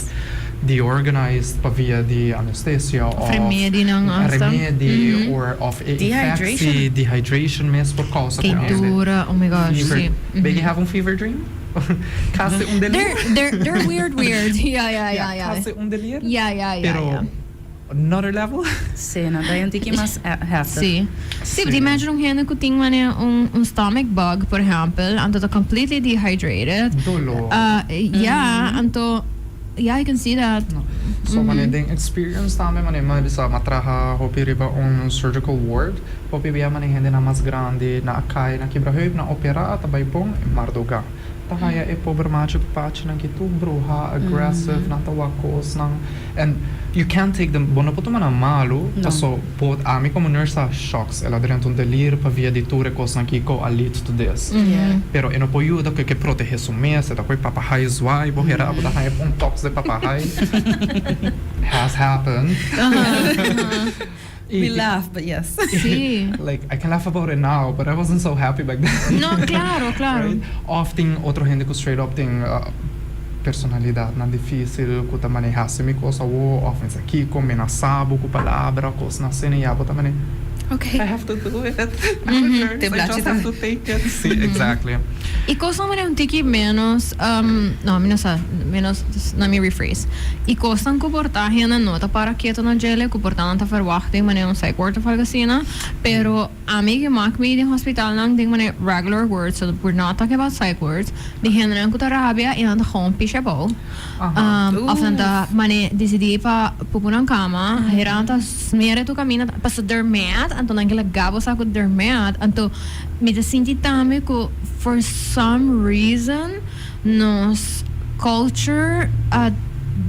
deorganized pa via di anestesia of Remedinan hasta. Remedi or of e infectie, dehydration mes por causa cu hende. Keintura, oh my gosh, Fever. si. Biggie have un fever dream? Casi un delir. They're weird weird. Yeah, yeah, yeah, yeah. Casi un delir. Yeah. Pero another level. Si, nan ta un tiki mas heftig. Si. Si, but imagine un hende cu tin manera un stomach bug, por ehempel, anto ta completely dehydrated. Dolor. Yeah, anto, yeah, I can see that. No. So manera den experience tambe manera mi a bisa mi a traha hopi riba un surgical ward, hopi bia manera hendenan mas grandi nan a cay, nan a kibra heup, nan a opera, ta bay bon, marduga. ta haya e pober macho ku pachinan ki tur bruha, aggressive, nan ta wak kosnan and you can't take them, bo no por tuma nan malu, paso bo ami komo nurse ta shocks, el a drenta un delir pavia di tur e kosnan ki ko a lead to this. Pero e no por yuda ku e ke protehe su mes, e ta koe papahai zwaai, bo hera abo ta haya un toks de papahai. Has happened. We laugh, but yes. Sí. Like, I can laugh about it now, but I wasn't so happy back then. No, claro, claro. Right? Of tin otro hende ku straight up tin personalidadnan difícil ku ta maneha hasi mi kos awo of mi sa kiko, menasá bo ku palabra, kosnan asina, ya bo ta mane, Okay. I have to do it. I'm a nurse, I just have to take it. Sí, exactly. E kosnan manera un tiki menos, no, mi no sa, menos, let me rephrase. E kosnan ku por ta hende no ta para keto na djele, ku por ta nan ta verwacht den manera un psych ward of algo asina, pero ami ke mak mi den hospitalnan den manera regular wards, so we're not talking about psych wards, di hendenan ku ta rabia i nan ta gewoon pisha abou, of nan ta mane disidí pa pupu nan kama, hera nan ta smere tur kaminda, pasobra they're mad, anto nan ke laga bo sa ku they're mad, anto mi ta sinti tambe ku for some reason nos culture a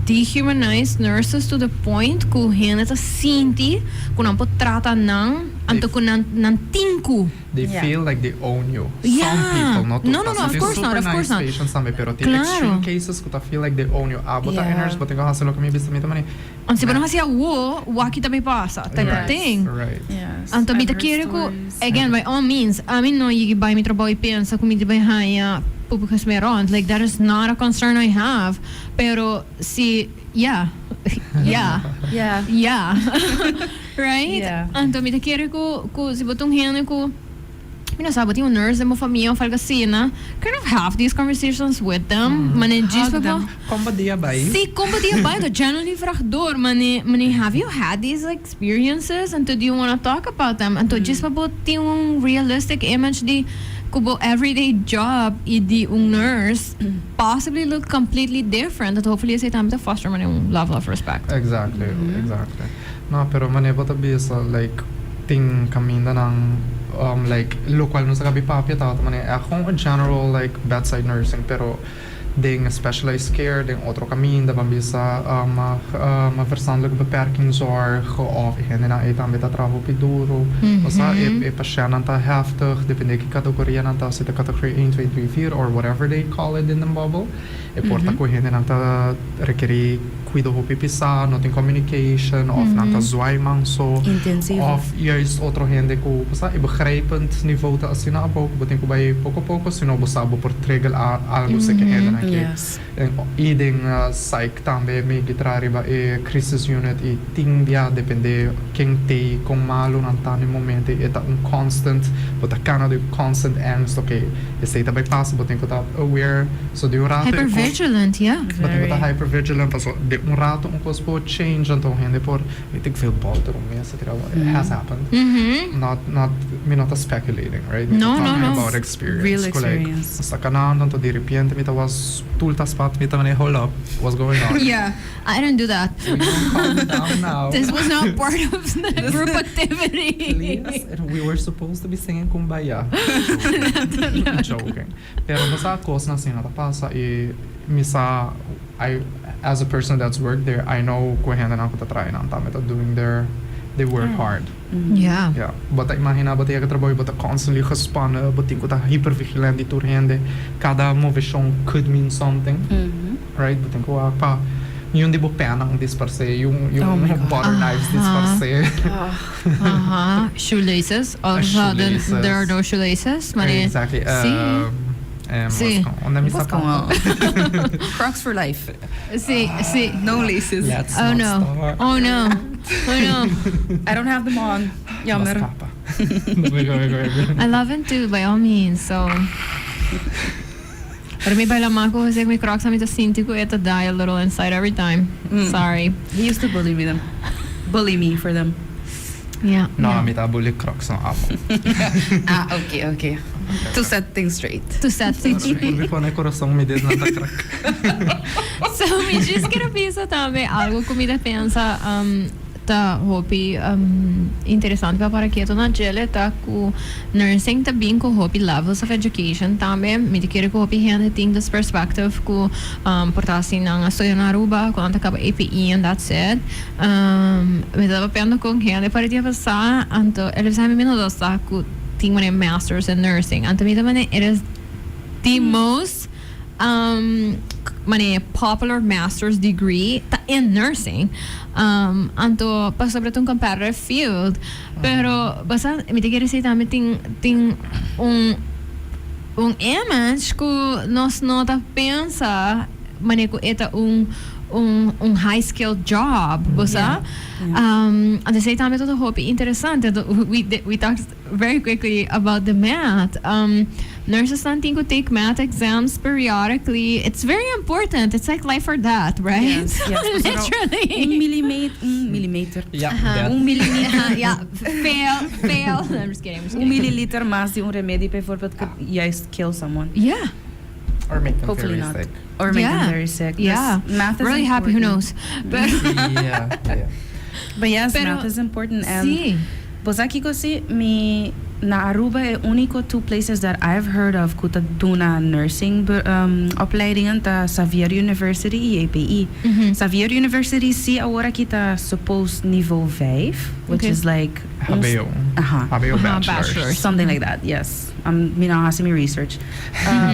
dehumanize nurses to the point ku hende ta sinti ku nan por trata nan anto ku nan nan tin ku. They feel like they own you. Some people, no tur. No, no, no, of course not, of course not. Tin super nice patients tambe, pero tin extreme cases ku ta feel like they own you. Abo ta e nurse, bo tin ku hasi loke mi bisa, mi ta mane. Anto si bo no hasi awo, waki ta bay pasa, type of thing. Right. Anto mi ta kere ku, again, by all means, ami no yigi bay mi trabou y pensa ku mi ta bay haña pupu gesmeer rond. Like, that is not a concern I have. Pero si, yeah, yeah, yeah, right? Anto mi ta kere ku, ku si bo ta un hende ku. Mi no sa bo tin un nurse den bo famia of algo asina, kind of have these conversations with them, mane djis pa bo. Kon bo dia bai? Si, kon bo dia bai, ta genuinely vraag door, mane, mane have you had these experiences anto do you wanna talk about them, anto djis pa bo tin un realistic image di ku bo everyday job y di un nurse possibly look completely different, anto hopefully esei tambe ta foster mane un level of respect. Exactly, exactly. No, pero manera bo ta bisa like tin camindanan like locual nos a gabi papia tabata manera e gewoon a general like bedside nursing pero den specialized care den otro caminda ban bisa verstandelijke beperkingzorg of e hendenan ey tambe ta traha hopi duro osea e pashentnan ta heftig depende ki categoria nan ta si ta categoria een twee drie vier or whatever they call it in den bubble e por ta cu hendenan ta rekeri Cuido hopi pisá, no tin communication of nan ta zwaai man so. Intensivo. Of juist otro hende cu bo sa e begrijpend niveau ta asina abou cu bo tin cu bay poco poco sino bo sa bo por trigger algo seke hendenan ke. Yes. Y den psych tambe mi gitra riba e crisis unit y tin bia depende ken tey con malo nan ta na e momento e ta un constant bo ta cana den constant angst ok esey ta bay pasa bo tin cu ta aware. So di un rato e cos. Hypervigilant, yeah. Bo tin cu ta hypervigilant paso di un rato un cos por change anto un hende por weet ik veel bolter un mesa tira it has happened. Not not mi no ta speculating right mi ta talking about experience. Real Cu like experience. mi sta canando anto di repente mi ta was tul ta spat mi ta mane hold up what's going on. Yeah, I didn't do that. We gonna calm down now. This was not part of the group activity. Please, we were supposed to be singing Kumbaya. Joking. Pero bo sa cosnan asina ta pasa y mi sa I as a person that's worked there I know cu e hendenan cu ta traha nan tambe ta doing their they work hard. Yeah. Yeah. Bo ta imagina bo ta yega trabou y bo ta constantly gespannen bo tin cu ta hypervigilant di tur hende cada movecion could mean something right bo tin cu wak pa niun di bo pennan disparce yun yun butter knives disparce. Aha, shoelaces. All of a sudden, Shoelaces. there are no shoelaces. Mane, Exactly. Sí. Sí. Unda mi What's going zapato? on? Crocs for life. Sí, sí. No laces. Let's Oh not no. start. Oh no. Oh no. I don't have them on. Jammer. Mas capa. No, go, go, go, go. I love him too, by all means. So. Pero mi baila maco Jose mi Crocs a mi ta sinti cu e ta die a little inside every time. Sorry. He used to bully me them. Bully me for them. Yeah. No, yeah. mi ta bully Crocs no abo. Ah, okay, okay. To set things straight. To set things straight. Mi pone corazon mi dedo ta crack. So mi djis kere bisa tambe algo cu mi ta pensa um. ta hopi interesante pa para keto na djele ta ku nursing ta bin ku hopi levels of education tambe. Mi ta kere ku hopi hende tin this perspective ku por ta si nan a studia na Aruba ku nan ta kaba APE and that's it. Mi ta papiando ku un hende para dia pasá anto el a bisa mi mi no ta sa ku tin manera masters in nursing anto mi ta manera it is the most manera popular masters degree ta in nursing anto pasobra ta un competitive field pero basa mi ta kere si tambe tin tin un un image ku nos no ta pensa manera ku e ta un un un high skilled job bo sa anto esei tambe ta hopi interesante anto we we talked very quickly about the math nurses nan tin ku take math exams periodically it's very important it's like life or death right Yes, yes. literally Un millimeter, un millimeter. Ja, death. Un millimeter. Ja, fail, fail. I'm just kidding, I'm just Un kidding. milliliter mas di un remedie bijvoorbeeld could juist kill someone. Yeah. Or make them Hopefully very not. sick. Or make Yeah. them very sick. Dus Yeah. math is Really happy, who important. knows. But Yeah. But yes, Pero- math is important. And Sí. Bo sa kiko si, mi na Aruba e unico two places that I've heard of cu ta duna nursing opleidingen ta Xavier University y API. Xavier University si awor aki ta suppose niveau vijf, which is like un HBO. Aha. HBO Aha, bachelor's. bachelor's. Something like that, yes. Mi no a haci mi research.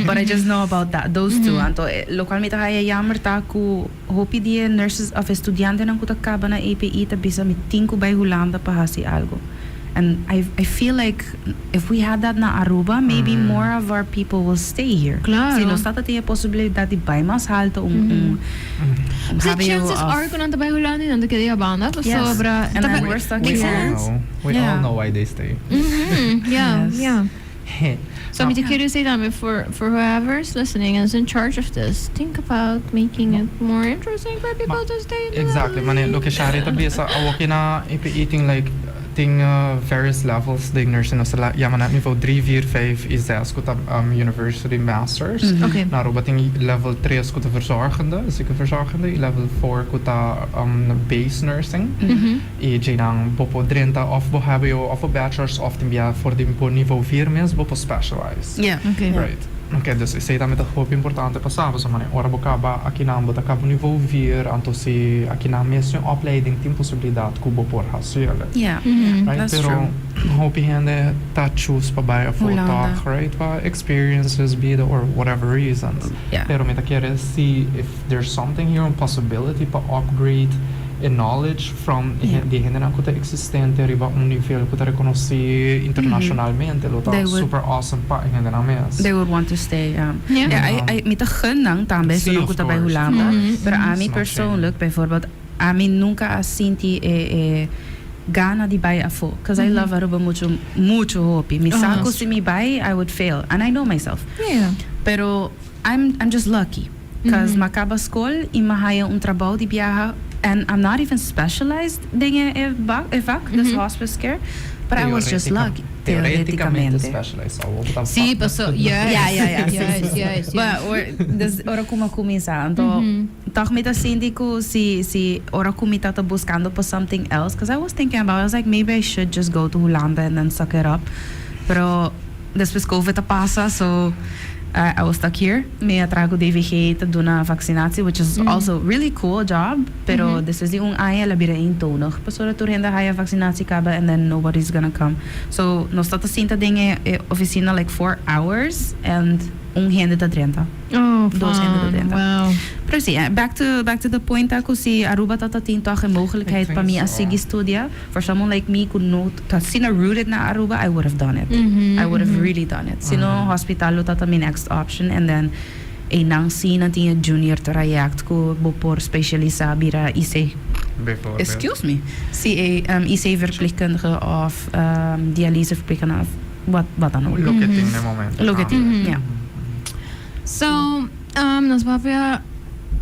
But I just know about that, those two. Anto, locual mi ta haya jammer ta cu Hopi di e nurses of e studiantenan ku ta kaba na API ta bisa mi tin ku bai Hulanda pa hasi algo. And I I feel like if we had that na Aruba maybe more of our people will stay here. Claro. Si nos tata tin e posibilidad di bai mas halto un un un Si HBO chances of are ku nan ta bai Hulanda y nan ta keda ya banda pasobra Yes. And ta then bai we're stuck Makes We here. all sense. know. We all Yeah. know why they stay. Yeah, Yes. yeah. So mi ta kere say tambe for for whoever is listening and is in charge of this, think about making it more interesting for people to stay in the Exactly, mane loke Shari ta bisa awoki na EPI tin like tin various levels den nursing nos ta yama nan nivel drie, vier, vijf y zes ku ta university masters. Okay. Na Aruba tin level tres ku ta verzorgende, ziekenverzorgende y level four ku ta base nursing. I djeinan bo por drenta òf bo hbo òf bo bachelors òf tin bia for di bo nivo vier mes bo por specialize. Yeah. Okay. Right. Ok, dus esei tambe ta hopi importante pa sa, pasobra manera ora bo kaba akinan bo ta kaba nivo vier, anto si akinan mes tin un opleiding tin posibilidat ku bo por hasi el. Yeah, Right? that's Pero true. hopi hende ta choose pa bai afó Hulanda. tòg, right? Pa experiences, bida or whatever reasons. Yeah. Pero mi ta kere si if there's something here, un possibility pa upgrade e knowledge from e di hendenan ku ta existente riba un nivel ku ta rekonosí internashonalmente lo ta They would- super awesome pa e hendenan mes. They would want to stay, yeah. Yeah. Yeah, I, I, mi ta gun nan tambe, Sí, esunnan of ku ta bai course. Hulanda. Pero ami It's not persoonlijk, bijvoorbeeld, ami nunca a sinti e, e gana di bai afó. Because I love Aruba mucho, mucho hopi. Mi sa ku si mi bai, I would fail. And I know myself. Pero I'm, I'm just lucky. Cause m'a caba scol y m'a haya un trabou di biaha and I'm not even specialized den e e bak e vak, dus hospice care, but I was just lucky. Teoreticamente Teoreticamente. specialized, so bo ta Sí, vak paso, yes. Ja, ja, ja. Yes, yes, But yes. or, dus ora cu m'a cuminsa, anto toch mi ta sinti cu si si ora cu mi tata buscando pa something else, cause I was thinking about, I was like maybe I should just go to Hulanda and then suck it up, pero Despues covid a pasa so I was stuck here. Mi a traha cu DVG ta duna vaccinatie which is also really cool job pero despues di un aña el a bira eentonig pasobra tur hende a haya vaccinatie caba and then nobody's gonna come. So nos ta ta sinta den e oficina like four hours and un hende ta drenta. Oh, Dos hende ta fun. drenta. Wow. Pero si, back to back to the point ta cu si Aruba ta ta tin toch e mogelijkheid Ik pa think mi a so. sigui studia, for someone like me cu no ta asina rooted na Aruba, I would have done it. I would have really done it. Si no, hospital lo ta ta mi next option and then eynan si nan tin e junior traject cu bo por specialisa bira IC. Bijvoorbeeld. Excuse me. Si e IC verpleegkundige of dialyseverpleegkundige of wat wat dan ook. Loke tin na e momento. Loke tin, ja. So, nos papia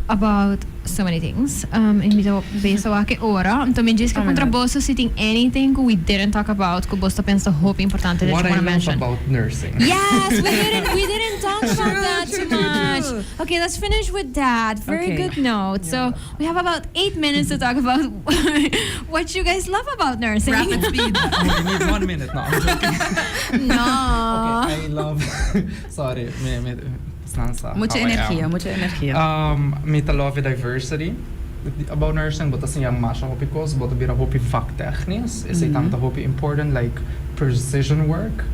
about. so many things. Y mi ta bisa wak e ora. Anto mi djis ke puntra boso si tin anything ku we didn't talk about ku boso ta pensa hopi importante that What you I wanna love mention. About nursing. Yes, we didn't talk about that too much. Okay, let's finish with that. Very good note. So we have about 8 minutes to talk about what you guys love about nursing. Rapid speed. We need one minute. No, I'm joking. No. Okay, I love. Sorry, mi sansa Mucha how I am. energia, mucha energia. Mi ta love diversity about nursing, but asina masha hopi kos, but bira hopi vaktechnisch. Esey ta hopi important, like precision work.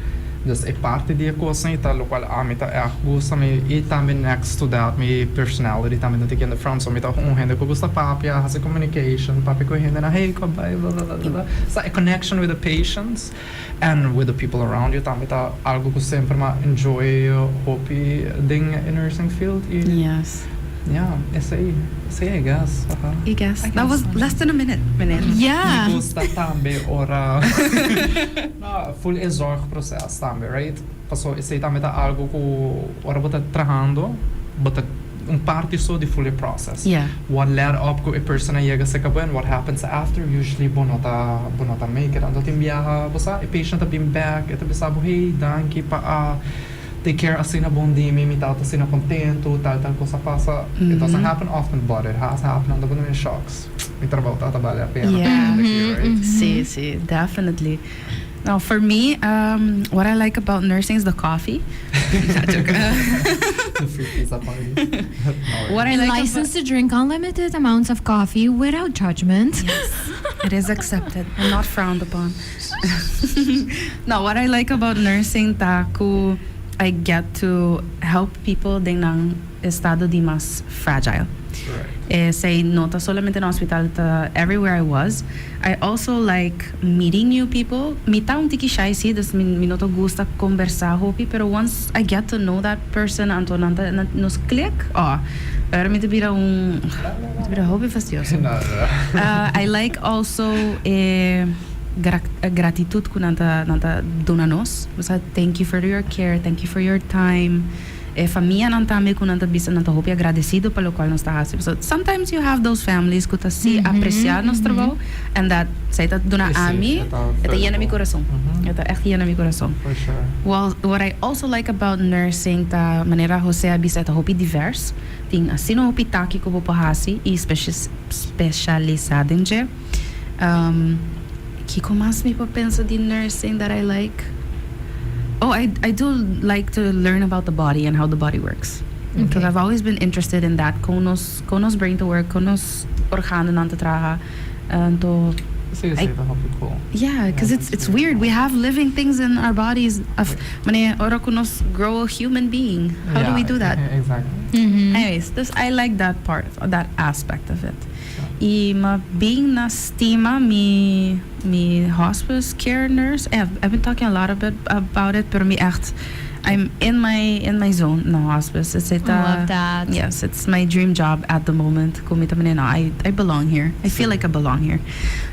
Dus e parti di e kos ta lokual ami ta echt gusta mi i tambe next to that mi personality tambe ta in the front, so mi ta un hende ku gusta papia, hasi communication, papia ku hende na hey, ko bai, blah, blah, blah, blah. So a connection with the patients and with the people around you tambe ta algo ku semper m'a enjoy hopi den e nursing field i yeah, esey, I guess. I guess. I That was guess. Less than a minute. Minute. Mi gusta tambe ora no, full e zorgproces tambe, right? Paso esey tambe ta algo ku ora bo ta trahando, bo ta un parti so di full e process. What led up ku e person a yega serka bo and what happens after, usually bo no ta make it. Anto tin biaha, bo sa, e patient ta bin back, e ta bisa bo, "Hey, danki pa a take care asina bon di mi, mi ta asina contento, tal tal cosa pasa." It doesn't happen often, but it has happened. Anto bo shocks. Mi trabou ta bale la pena. Right? Si, definitely. Now, for me, what I like about nursing is the coffee. Not joke. The free pizza party. No, What I like License to drink unlimited amounts of coffee without judgment. Yes, it is accepted and not frowned upon. No, what I like about nursing ta ku I get to help people den nan estado di mas fragile. Esey no ta solamente na hospital, ta everywhere I was. I also like meeting new people. Mi ta un tiki shy si, dus mi no ta gusta combersa hopi, pero once I get to know that person, anto nan ta, nos click, oh, pero mi ta bira hopi fastidioso. No. I like also gratitud ku nan ta duna nos. Osea, thank you for your care, thank you for your time. Famia nan tambe ku nan ta bisa nan ta hopi agradecido pa lokual nos ta hasi. So sometimes you have those families ku ta si aprecia nos trabou and that esey ta duna ami, e ta e ta yena mi curason. E ta echt yena mi curason. For sure. Well, what I also like about nursing ta manera Jose a bisa, ta hopi diverse. Tin asina hopi taki ku bo por hasi i specialisa den dje. Kiko mas mi por pensa di nursing that I like? Oh, I do like to learn about the body and how the body works. Because I've always been interested in that. Kon nos brain ta work, kon nos organonan ta traha. Anto, Si, ta hopi cool. Yeah, because Yeah, it's that's it's very weird. cool. We have living things in our bodies. Of mane ora ku nos grow a human being. How do we do that? Exactly. Anyways, this I like that part, that aspect of it. I m'a bin na stima mi hospice care nurse. I've been talking a lot a bit about it, pero mi echt I'm in my zone na hospice. It's it, I love that. Yes, it's my dream job at the moment. Ku mi tambe no, I belong here. I feel like I belong here.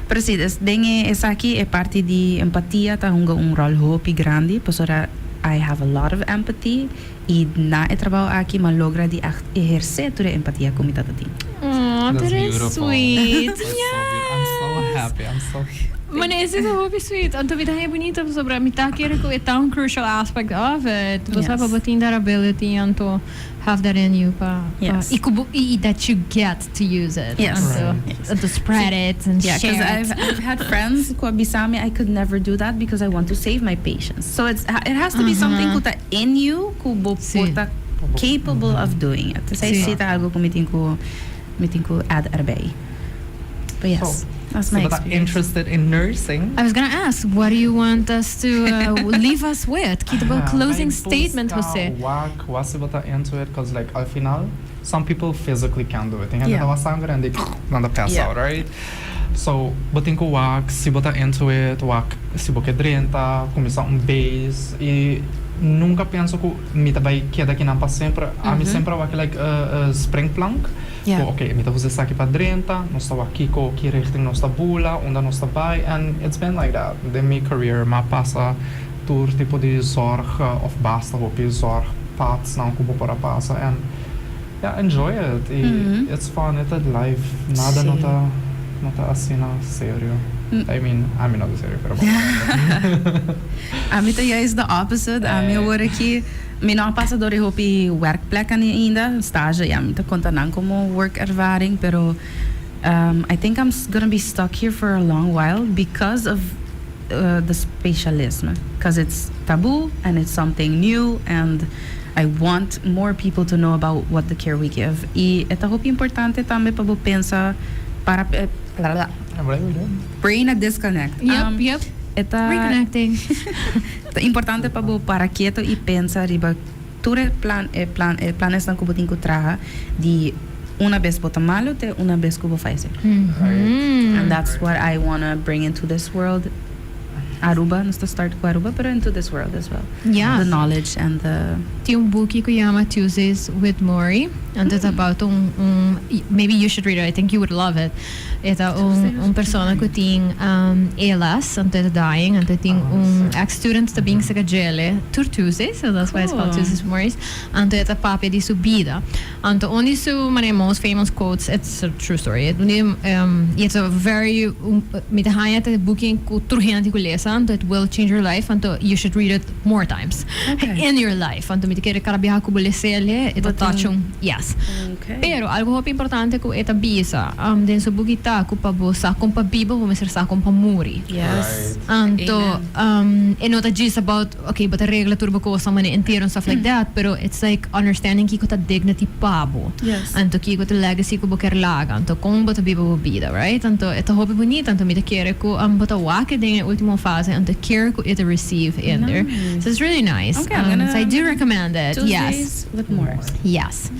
Pero si, den esaki e parti di empatia ta hunga un rol hopi grandi, pasobra I have a lot of empathy i na e trabou aki m'a logra di echt eherce tur e empatia ku mi ta tin. Oh, That's that is beautiful. sweet. That's so beautiful. I'm so happy. I'm so Mane, esey ta hopi sweet. Anto mi ta bunita sobre mi ta kere ku e un crucial aspect of it. Bo Yes. pa tin that ability anto have that in you pa i that you get to use it. Anto, and to spread it and Yeah, share because it. I've had friends ku a bisa mi, "I could never do that because I want to save my patients." So it has to be something ku ta in you, ku bo por ta capable of doing it. Esey si ta algo ku mi tin ku add erbij. But yes, So, that's my so but experience. Interested in nursing. I was gonna ask, what do you want us to leave us with? Ki Ah, closing bai statement, busca Jose. Wak, wak bo ta into it, 'cause like al final, some people physically can't do it. Tin hende ta sanger and they nan ta pass out, right? So, bo tin ku wak, si bo ta into it, wak, si bo ke drenta, kuminsá un base, i nunka pensa ku mi ta bai keda akinan pa semper. Ami semper wak like a springplank. Oh, okay, mi ta usa esaki pa drenta, nos ta aki ku ki richting nos ta bula, unda nos ta bai, and it's been like that. Den mi career, m'a pasa tur tipo di zorg of basta hopi zorg paths nan ku bo por a pasa and Yeah, enjoy it. Y it's fun, e ta life. Nada no ta no ta asina serio. I mean, ami no ta serio, pero bo. Ami ta juist the opposite. Ami awor aki mi no a pasa door e hopi werkplek ainda. Stage, ya, mi ta conta nan como werkervaring, pero I think I'm gonna be stuck here for a long while because of the specialisme. Because it's taboo and it's something new and I want more people to know about what the care we give. Y e ta hopi importante tambe pa bo pensa para brain a disconnect. Yep, yep. E ta Reconnecting. Ta importante pa bo para keto y pensa riba tur e plan e plan e planesnan cu bo tin cu traha di una bes bo ta malo te una bes cu bo fallece. And that's what I wanna bring into this world. Aruba, nos ta start cu Aruba, pero into this world as well. The knowledge and the... Tin un buki cu yama Tuesdays with Morrie. And it's about un maybe you should read it, I think you would love it. E ta un persona cu tin ALS, anto e ta dying, anto e tin un ex-student ta bin saca djele tur Tuesdays, so that's why it's called Tuesdays with Morrie. Anto e ta papia di su bida. Anto un di su manera most famous quotes, it's a true story, un di y it's a very, mi ta haña ta e buki cu tur hende tin cu lesa, anto it will change your life, anto you should read it more times in your life. Anto mi ta kere cada biaha cu bo les'e, e ta touch un, yes. Pero algo hopi importante cu e ta bisa den su buki ta cu pa bo sa con pa biba bo mester sa con pa muri. Anto e no ta djis about ok bo ta regla tur bo cosnan manera entero and stuff like that pero it's like understanding kico ta dignity pa bo. Anto kico ta legacy cu bo kier laga. Anto con bo ta biba bo bida, right? Anto e ta hopi bunita. Anto mi ta kere cu bo ta wak den e ultimo fase anto care cu e ta receive in there. So it's really nice. So I do recommend it. Yes. Tuesdays with Morrie. Yes.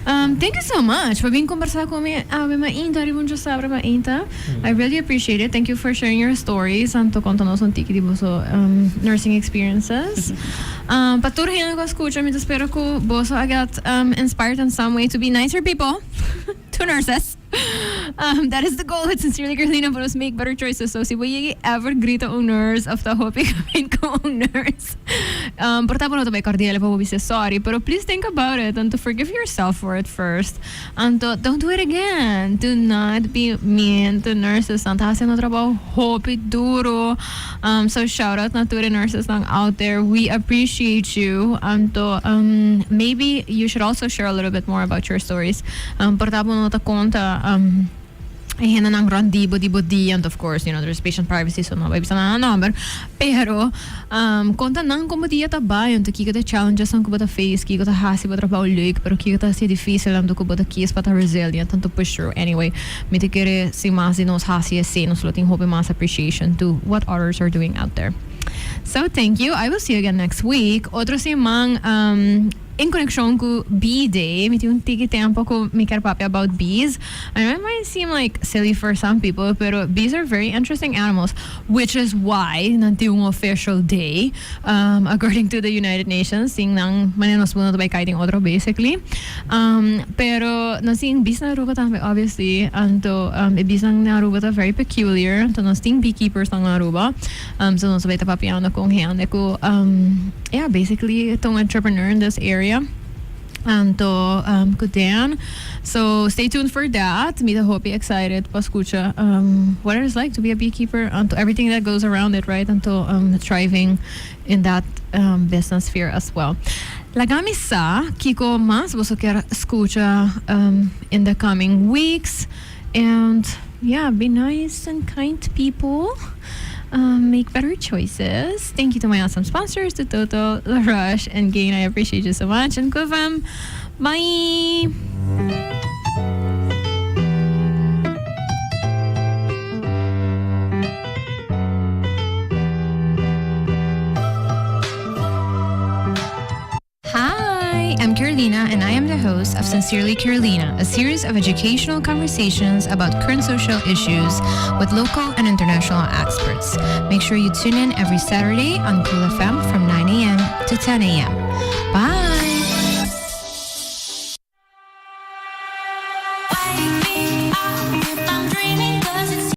Thank you so much pa bin combersa cu mi awe mainta riba un djosabra mainta. I really appreciate it. Thank you for sharing your stories anto conta nos un tiki di boso nursing experiences. Pa tur hende cu a scucha mi ta spera cu boso a get inspired in some way to be nicer people to nurses. That is the goal with Sincerely Carolina pa nos make better choices. So si bo yegi ever grita un nurse of ta hopi kamin ku un nurse, por ta bo no ta bai cordial pa bo bisa sorry, pero please think about it anto forgive yourself for it first. Anto don't do it again. Do not be mean to nurses. Nan ta hasiendo trabou hopi duro. So shout out na tur e nursesnan out there. We appreciate you. Anto maybe you should also share a little bit more about your stories. Por ta bo no ta konta e hendenan rònt di bo di bo dia, anto of course you know there's patient privacy so no bai bisa nan nan nòmber, pero konta nan kon bo dia ta bai, anto kiko ta e challengesnan ku bo ta face, kiko ta hasi bo trabou leuk, pero kiko ta hasi dificil anto ku bo ta kies pa ta resilient anto push through. Anyway, mi ta kere si mas di nos hasi esei nos lo tin hopi mas appreciation to what others are doing out there. So thank you, I will see you again next week. Otro siman. En conexion cu Bee Day, mi tin un tiki tempo cu mi kier papia about bees. I know it might seem like silly for some people, pero bees are very interesting animals, which is why nan tin un official day, according to the United Nations, tin nan manera nos mundo ta bay cay den otro basically. Pero nos tin bees na Aruba tambe obviously, anto e beesnan na Aruba ta very peculiar, anto nos tin beekeepers nan na Aruba, so nos ta bay ta papiando cu un hende cu. Yeah, basically ta un entrepreneur in this area. Anto cu Dan. So stay tuned for that. Mi ta hopi excited pa scucha what it is like to be a beekeeper. Anto everything that goes around it, right? Anto thriving in that business sphere as well. Laga mi sa kico mas boso kier scucha in the coming weeks. And yeah, be nice and kind to people. Make better choices. Thank you to my awesome sponsors, to Toto, La Rush, and Gain. I appreciate you so much. And Kufam. Bye! Hi, I'm Carolina, and I am the host of Sincerely Carolina, a series of educational conversations about current social issues with local and international experts. Make sure you tune in every Saturday on Cool FM from 9 a.m. to 10 a.m. Bye!